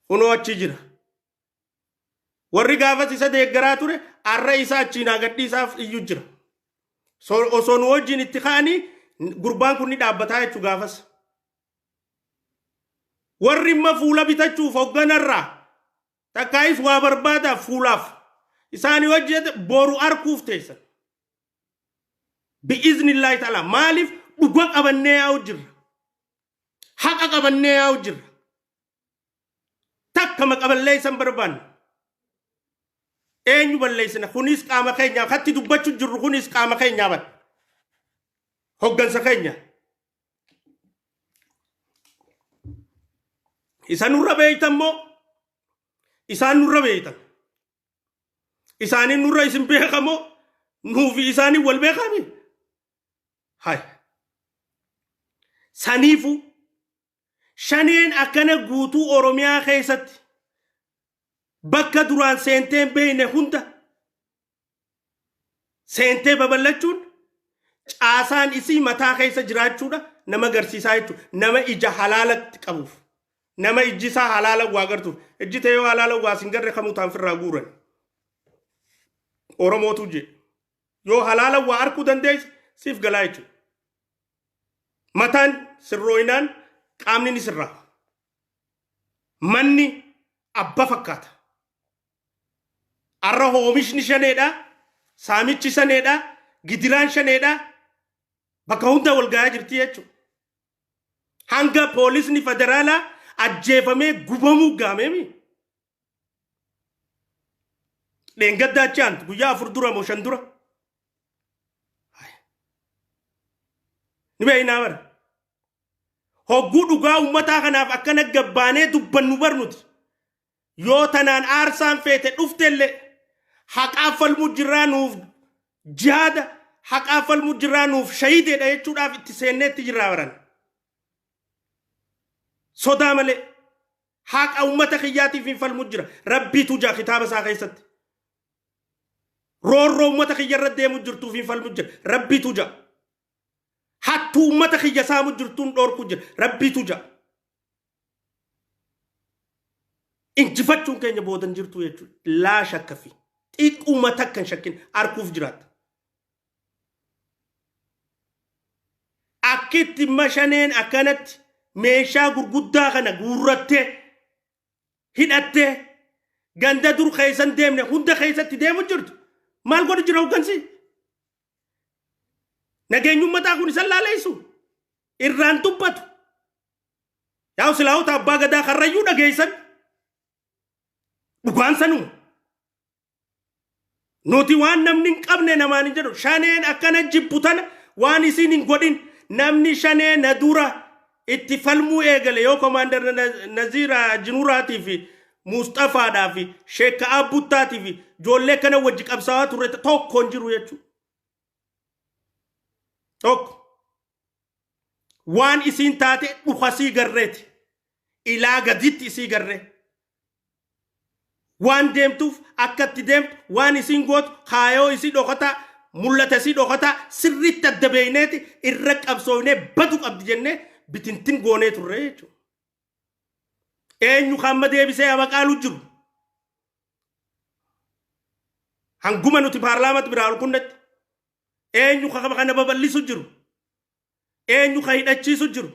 Kunoo achi jira. Warri gaafas isa deeggaraa ture arra isa achiin haa gadhiisaaf iyyuu jira. Osoo nu wajjin itti ka'anii gurbaan kun ni dhaabbataa jechuudha gaafas. Warri imma fuula bitachuuf hoogganarraa takkaayis waa barbaadaaf fuulaaf isaanii wajjin boru arkuuf teessan. Bi'iznillaahi ta'ala maaliif dhuga qabannee yaa'u jirra. Haqa qabannee yaa'u jirra. Takka maqa balleessan barbaanne. Eenyu balleessina? Kunis qaama keenyaa. Katti dubbachuu jirru kunis qaama keenyaa bara. Hoggansa keenya. Isa nurra beeytan moo? Isaan nurra beeytan. Isaaniin nurra isin beekamoo? Nuufi isaaniin wal beekami? Hay. Saniifuu Shaneen akkana guutuu Oromiyaa keessatti bakka duraan seentee hin beekne hunda seentee babal'achuun caasaan isii mataa keessa jiraachuudha nama agarsiisaa jechuudha. Nama ija halaalatti qabuuf. Nama ijji isaa halaala waa agartuuf. Ijji ta'e yoo halaala waa sin garre kamuu taan firraa guuran. Oromootu jee. Yoo halaala waa arkuu dandeesse siif galaa jechuudha. Mataan sirrooyinaan qaamni ni sirraa. Manni abba fakkaata. Arra oomishni shaneedha. Saamichi shaneedha. Gidiraan shaneedha. Bakka hunda wal gahaa jirti jechuudha. Hanga poolisni federaalaa ajjeefamee gubamuu gaameemi. Dheengaddaa achi aantu guyyaa 4 dura moo 5 dura. Ni beeknaa bara. Hogguu dhugaa uummataa kanaaf akkana gabbaanee dubbannu barnuti. Yoo tanaan aarsaan feete dhuftellee haqaaf falmuu jirraa nuuf jihaada, haqaaf falmuu jirraa nuuf shahiideedha jechuudhaaf itti seenneetti jirraa baran. Sodaa malee haqa uummata kiyyaatiif hin falmuu jira. Rabbiitu jaa kitaaba isaa keessatti. Roorroo uummata kiyya irra deemu jirtuuf hin falmuu jira. Rabbiitu jaa. Hattuu uummata kiyya saamu jirtuun dhoorkuu jira. Rabbiitu jaa. Injifachuun keenya boodan jirtu jechuudha. Laa shakka fi xiqquma takka hin shakkin arkuuf jiraatta. Akkitti mashaneen akkanatti meeshaa gurguddaa kana guurrattee hidhattee ganda dur keessan deemne hunda keessatti deemu jirtu. Maal godhu jira hoggansi? Nageenyi uummataa kun isan laaleessu. Irraan dubbatu. Yaa silaa'ota abbaa gadaa karrayyuu dhageessan. Dhugaan sanuma. Nuti waan namni hin qabne namaan hin jedhu. Shaneen akkana jibbu tana waan isiin hin godhin namni shanee na dura itti falmuu eegale yoo komaandar Naziira Jinuuraatii fi Musxafaadhaa fi Sheekka Abbuttaatii fi ijoollee kana wajji qabsaa'aa turre tokko hin jiru jechuudha. Tokko. Waan isiin taate dhukasii garreeti. Ilaa gaditti isii garree. Waan deemtuuf akka itti deemtu waan isiin gootu kaayoo isii dhokataa mul'ata isii dhokataa sirriitti adda beekneeti irra qabsoofnee badu qabdi jennee bitintin goonee turre jechuudha. Eenyu kan amma deebisee abaqaalu jiru? Hanguma nuti paarlaamatti biraa ol kunnetti eenyu kan kana babal'isu jiru? Eenyu kan hidhachiisu jiru?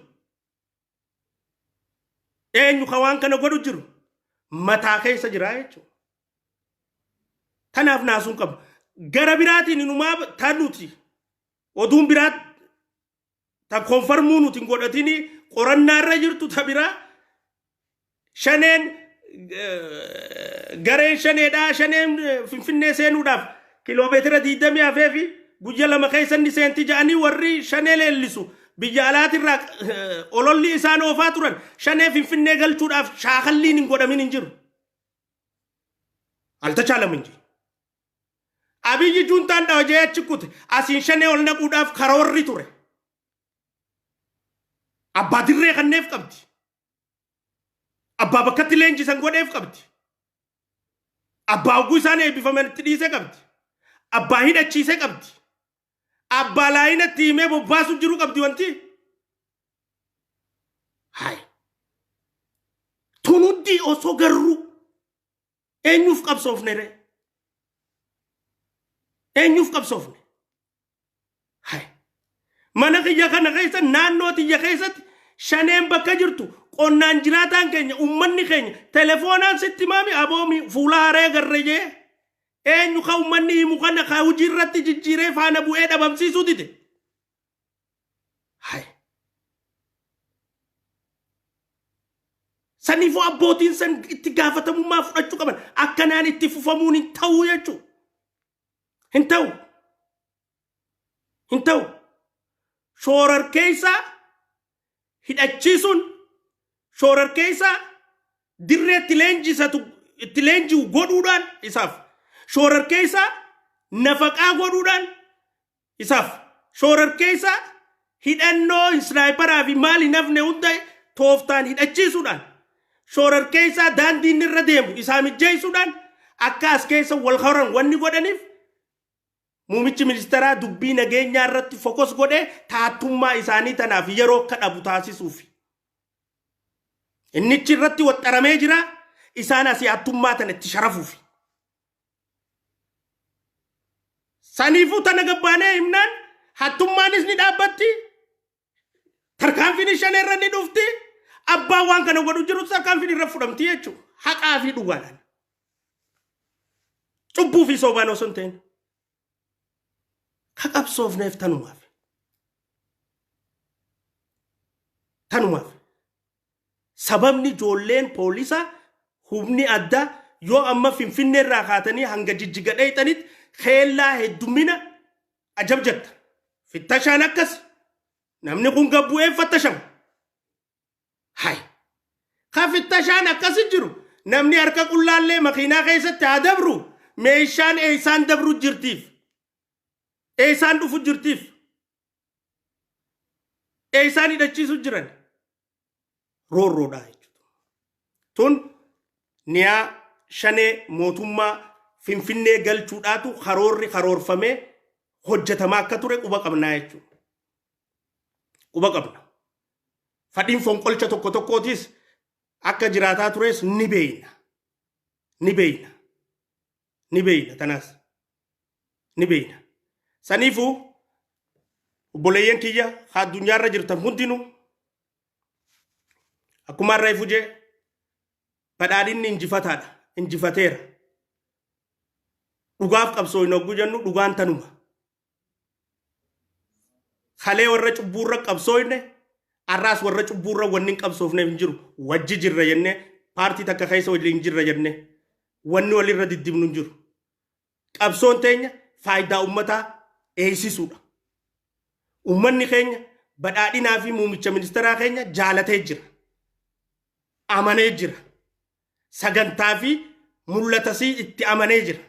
Eenyu kan waan kana godhu jiru? Mataa keessa jira jechuudha. Tanaaf naasuun qabu. Gara biraatiin inumaa ta nuti oduun biraa ta konfarmuu nuti hin godhatini qorannaa irra jirtu ta biraa shaneen gareen shaneedhaa shaneen Finfinnee seenuudhaaf kiloomeetira 20 hafee fi guyya 2 keessa inni seenti ja'anii warri shanee leellisu biyya alaatirraa ololli isaan oofaa turan shanee Finfinnee galchuudhaaf shaakalliin hin godhamin hin jiru. Altachaalam hin jiru. Abiyyi juuntaan dhawajee achi kute asiin shanee ol naquudhaaf karoorri ture. Abbaa dirree kanneef qabdi. Abbaa bakkatti leenjisan godheef qabdi. Abbaa hogguu isaan eebbifaman itti dhiisee qabdi. Abbaa hidhachiisee qabdi. Abbaa laayina itti himee bobbaasu jiru qabdi wanti. Hayi. Tun hundi osoo garuu eenyuuf qabsoofne ree? Eenyuuf qabsoofne? Hayi. Mana kiyya kana keessa naannoo tiyya keessatti shaneen bakka jirtu qonnaan jiraataan keenya uummanni keenya telefoonaan sitti maami aboomi fuula haree garre jee eenyu ka uummanni himu kana ka hojii irratti jijjiiree faana bu'ee dhabamsiisuu dide. Hayi. Saniifuu abbootiin san itti gaafatamummaa fudhachuu qaban akkanaan itti fufamuun hin ta'u jechuudha. Hin ta'u. Hin ta'u. Shoorarkeessaa hidhachiisuun shoorarkeessaa dirree itti leenjisatu itti leenji'u godhuudhaan isaaf shoorarkeessaa nafaqaa godhuudhaan isaaf shoorarkeessaa hidhannoo isnaayiparaa fi maal hin hafne hunda tooftaan hidhachiisuudhaan shoorarkeessaa daandii inni irra deemu isaa mijjeessuudhaan akka as keessa wal horan wanni godhaniif muumichi ministeeraa dubbii nageenyaa irratti focus godhee taattummaa isaanii tanaaf yeroo akka dhabu taasisuuf. Innichi irratti waxxaramee jira, isaan asii hattummaa tana itti sharafuuf. Saniifuu tana gabbaanee himnaan hattummaanis ni dhaabbatti, tarkaanfiin shan irra ni dhufti, abbaan waan kana godhu jiru tarkaanfiin irra fudhamti jechuudha. Haqaa fi dhugaadhaan. Cubbuu fi sobaan osoo hin ta'in. Ka qabsoofneef tanumaaf. Tanumaaf. Sababni ijoolleen poolisa humni addaa yoo amma Finfinnee irraa kaatanii hanga Jijjiga dheeyxanitti keellaa heddummina ajab jetta. Fittashaan akkas. Namni kun gabbu'ee fattashama. Hay. Ka fittashaan akkasi jiru namni harka qullaallee makiinaa keessatti haa dabru, meeshaan eessaan dabru jirtiif. Eessaan dhufu jirtiif. Eessaan hidhachiisu jiran. Roorroodha jechuudha. Tun niyaa shanee mootummaa Finfinnee galchuudhaatu karoorri karoorfamee hojjetamaa akka ture quba qabnaa jechuudha. Quba qabna. Fadhiin fonqolcha tokko tokkootis akka jiraataa tures ni beeyna. Ni beeyna. Ni beeyna tanaas. Ni beeyna. Saniifuu obboleeyyan kiyya haa addunyaarra jirtan hundinuu akkuma har'a ifujee badhaadhinni injifataadha. Injifateera. Dhugaaf qabsoo hin hogguu jennu dhugaan tanuma. Kalee warra cubbuurra qabsooyne, har'aas warra cubbuurra wanni hin qabsoofneef hin jiru. Wajji jirra jennee, paartii takka keessa waliin jirra jennee wanni walirra diddibnu hin jiru. Qabsoon teenya faayidaa uummataa eeysisuudha. Uummanni keenya badhaadhinaa fi muummicha ministeeraa keenya jaalatee jira. Amanee jira. Sagantaa fi mul'atasii itti amanee jira.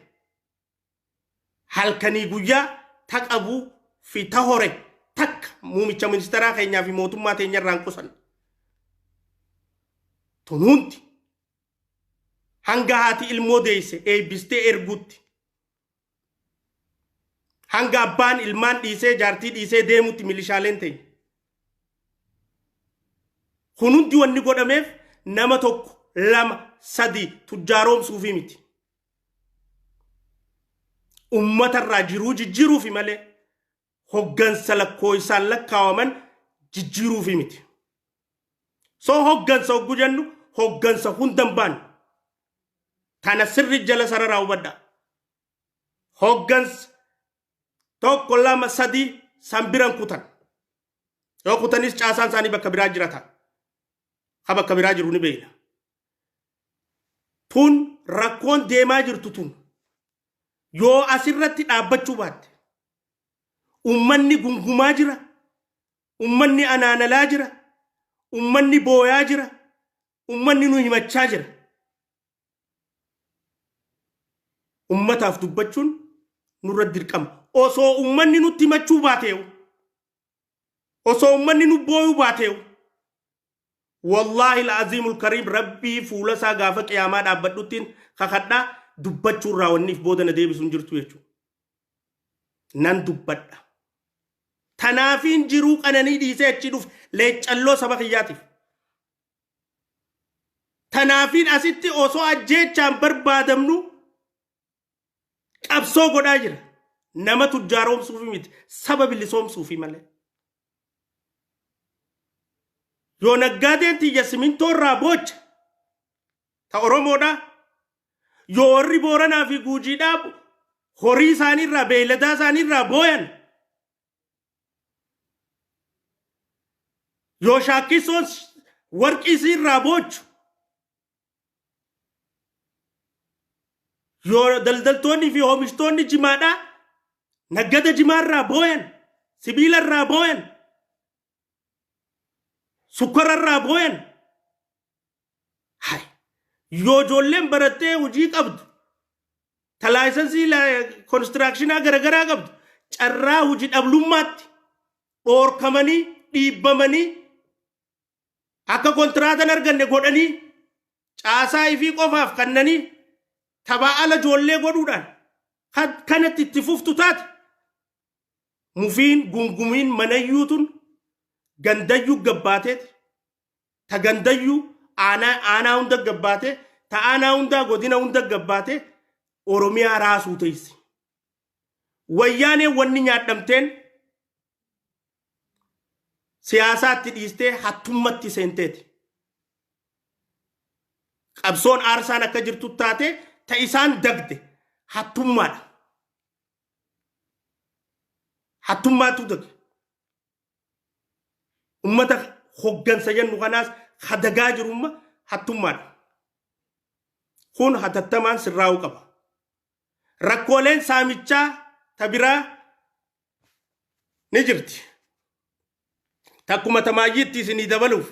Halkanii guyyaa ta qabuu fi ta hore takka muumicha ministeeraa keenyaa fi mootummaa teenya irraa hin qusanne. Tun hundi hanga haati ilmoo deesse eebbistee erguutti, hanga abbaan ilmaan dhiisee jaartii dhiisee deemutti milishaaleen teenya. Kun hundi wanni godhameef nama tokko lama sadi tujjaaroomsuufi miti. Ummata irraa jiruu jijjiiruufi malee hoggansa lakkoofsaan lakkaawaman jijjiiruufi miti. So hoggansa hoggu jennu hoggansa hunda hin baannu. Tana sirri jala sararaa hubadhaa. Hoggansa tokko lama sadii san biran kutan. Yoo kutanis caasaan isaanii bakka biraa jirata. Ha bakka biraa jiru ni beekna. Tun rakkoon deemaa jirtu tun yoo asirratti dhaabbachuu baatte, ummanni gungumaa jira, ummanni anaanalaa jira, ummanni booyaa jira, ummanni nu himachaa jira. Ummataaf dubbachuun nurra dirqama. Osoo ummanni nutti himachuu baateewu, osoo ummanni nu booyuu baateewu, wallaahi al-aziimul kariim, rabbii fuula isaa gaafa qiyaamaa dhaabbadhuttiin kakadhaa, dubbachuu irraa wanniif booda na deebisu hin jirtu jechuudha. Nan dubbadha. Tanaafiin jiruu qananii dhiisee achi dhufe leeccalloo saba kiyyaatiif. Tanaafiin asitti osoo ajjeechaan barbaadamnu qabsoo godhaa jira. Nama tujjaaroomsuufi miti, saba bilisoomsuufi malee. Yoo naggaadeen tiyya simintoo irraa boocha ta Oromoodhaa, yoo warri Booranaa fi Guujiidhaa horii isaanii irraa beeyladaa isaanii irraa booyan, yoo Shaakkisoon warqii isii irraa boochu, yoo daldaltoonni fi oomishtoonni jimaadhaa naggada jimaa irraa booyan, sibiila irraa booyan, sukkara irraa booyan, hay, yoo ijoolleen barattee hojii qabdu ta laayisansii konistirakshinaa garagaraa qabdu carraa hojii dhablummaatti dhoorkamanii dhiibbamanii. Akka kontiraatan arganne godhanii caasaa ifii qofaaf kannanii taphaa ala ijoollee godhuudhaan kanatti itti fuftu taate mufiin gungumiin manayyuu tun gandayyuu gabbaateeti. Ta gandayyuu aanaa hunda gabbaatee, ta aanaa hundaa godina hunda gabbaatee Oromiyaa raasuu teessi. Wayyaaneen wanni nyaadhamteen siyaasaatti dhiistee hattummatti seenteeti. Qabsoon aarsaan akka jirtu taate ta isaan dagde hattummaadha. Hattummaatu dage. Ummata hoggansa jennu kanaas hadagaa jirumma hattummaadha. Kun hatattamaan sirraa'uu qaba. Rakkooleen saamichaa ta biraa ni jirti. Takkuma tamaayyiitti isinii dabaluuf.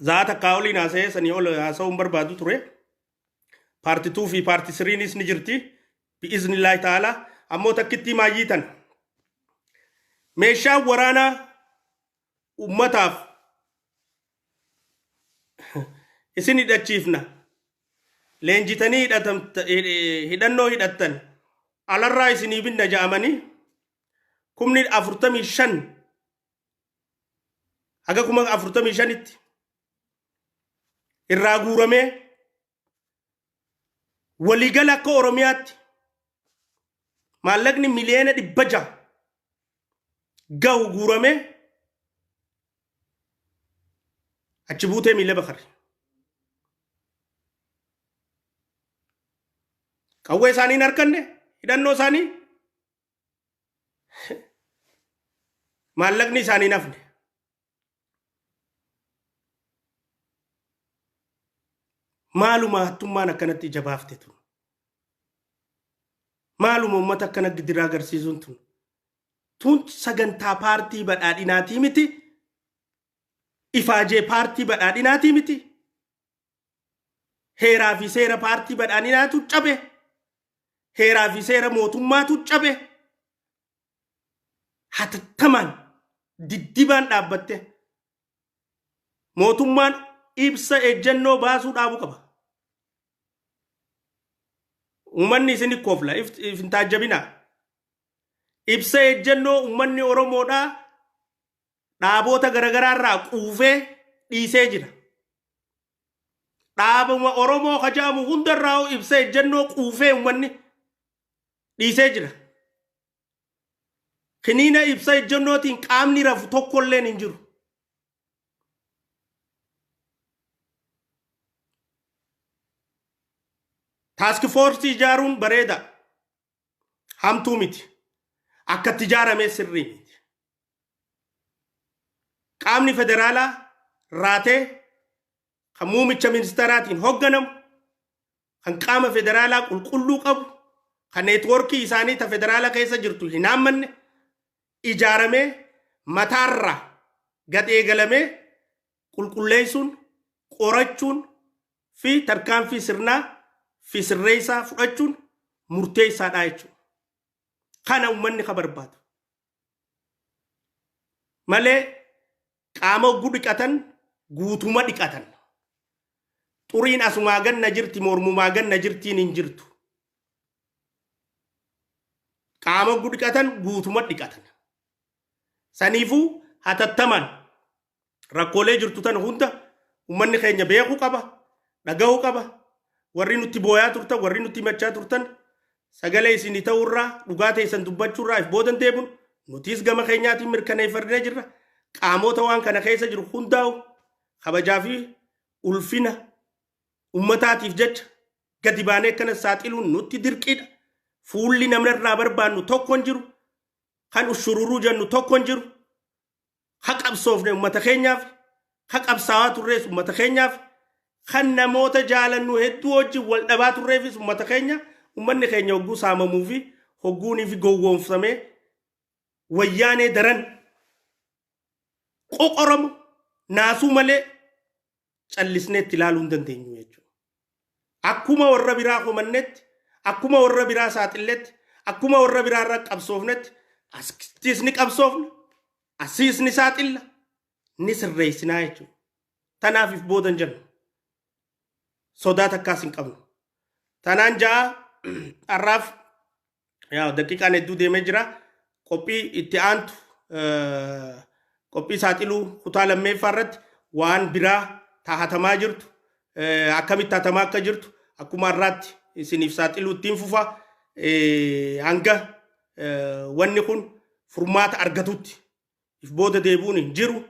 Za'a takkaa oliin haasa'ee sanii ol haasa'uu hin barbaadu ture. Part 2 fi part 3nis ni jirti. Bi'iznillaahi ta'ala. Ammoo takkittii maayyii tana. Meeshaan waraanaa ummataaf isin hidhachiifna. Leenjitanii hidhannoo hidhattan alarraa isinii binna ja'amanii 45,000 haga 45,000tti irraa guuramee waliigala akka Oromiyaatti maallaqni 600,000,000 gahu guuramee achi buutee miila bakare. Qawwee isaanii hin harkanne, hidhannoo isaanii, maallaqni isaanii hin hafne. Maaluma hattummaan akkanatti ija baafte tun? Maaluma uummata akkana gidiraa agarsiisuun tun? Tun sagantaa paartii badhaadhinaatii miti. Ifaajee paartii badhaadhinaatii miti. Heeraa fi seera paartii badhaadhinaatu cabe. Heeraa fi seera mootummaatu cabe. Hatattamaan diddibaan dhaabbatte mootummaan ibsa ejjennoo baasuu dhaabuu qaba. Uummanni isin koofla if hin taajjabinaa. Ibsa ejjennoo uummanni Oromoodhaa dhaaboota garaagaraa irraa quufee dhiisee jira. Dhaabuma Oromoo ka jedhamu hundarraa ibsa ejjennoo quufee uummanni dhiisee jira. Kiniina ibsa ejjennootiin qaamni rafu tokkolleen hin jiru. Task force ijaaruun bareeda. Hamtuu miti. Akka itti ijaaramee sirrii miti. Qaamni federaalaa raatee kan muumicha ministeeraatiin hoogganamu, kan qaama federaalaa qulqulluu qabu, kan neetwoorkii isaanii ta federaala keessa jirtu hin haammanne ijaaramee mataarraa gad eegalamee qulqulleessuun, qorachuun fi tarkaanfii sirnaa fi sirreessaa fudhachuun murteessaadha jechuudha. Kana uummanni ka barbaadu. Malee qaama hogguu dhiqatan guutuma dhiqatan. Xuriin asumaa ganna jirti, mormumaa ganna jirtiin hin jirtu. Qaama hogguu dhiqatan guutuma dhiqatan. Saniifuu hatattamaan rakkoolee jirtu tana hunda uummanni keenya beekuu qaba, dhagahuu qaba. Warri nutti booyaa turtan, warri nutti himachaa turtan sagalee isinii ta'uurraa, dhugaa teessan dubbachuurraa if boodan deemuun nutis gama keenyaatiin mirkaneeffannee jirra. Qaamota waan kana keessa jiru hundaa'u kabajaa fi ulfina ummataatiif jecha gadi baanee akkana saaxiluun nutti dirqiidha. Fuulli namarraa barbaannu tokko hin jiru. Kan ushururuu jennu tokko hin jiru. Ha qabsoofne ummata keenyaaf, ha qabsaawaa turrees ummata keenyaaf, kan namoota jaalannu hedduu wajjin wal dhabaa turreefis ummata keenya. Ummanni keenya hogguu saamamuu fi hogguunii fi gowwoomfamee wayyaanee daran qoqoramu naasuu malee callisnee itti ilaaluu hin dandeenyu jechuudha. Akkuma warra biraa komannetti, akkuma warra biraa saaxilletti, akkuma warra biraa irra qabsoofnetti asittis ni qabsoofna. Asiis ni saaxilla, ni sirreessinaa jechuudha. Tanaaf if booda hin jennu. Sodaa takkaas hin qabnu. Tanaan ja'a har'aaf yaa daqiiqaan hedduu deemee jira. Qophii itti aantu qophii saaxiluu kutaa lammeeffaa irratti waan biraa taahatamaa jirtu, akkamitti hatamaa akka jirtu akkuma har'aatti isiniif saaxiluu ittiin fufa. Hanga wanni kun furmaata argatutti if booda deebi'uun hin jiru.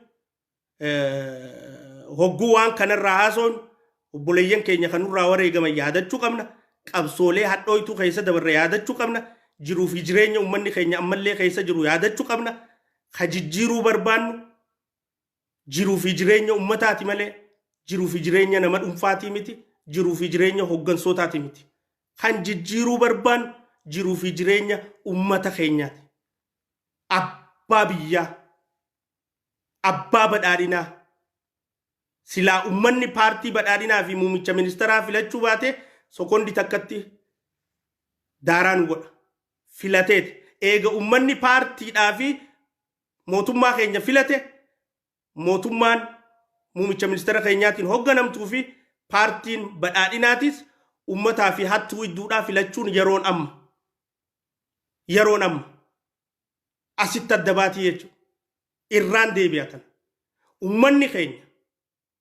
Hogguu waan kanarraa haasoon obboleeyyan keenya kan nurraa wareegaman yaadachuu qabna. Qabsoolee hadhooytuu keessa dabarre yaadachuu qabna. Jiruu fi jireenya uummanni keenya ammallee keessa jiru yaadachuu qabna. Ka jijjiiruu barbaannu jiruu fi jireenya uummataati malee jiruu fi jireenya nama dhuunfaatii miti. Jiruu fi jireenya hooggansootaati miti. Kan jijjiiruu barbaannu jiruu fi jireenya uummata keenyaati. Abbaa biyyaa, abbaa badhaadhinaa. Silaa uummanni paartii badhaadhinaa fi muummicha ministeeraa filachuu baate sekondi takkatti daaraa nu godha. Filateeti. Eega uummanni paartiidhaa fi mootummaa keenya filate, mootummaan muummicha ministeera keenyaatiin hoogganamtuu fi paartiin badhaadhinaatis uummataa fi hattuu idduudhaa filachuun yeroon amma. Yeroon amma. Asitti adda baatii jechuudha. Irraan deebi'a kana. Uummanni keenya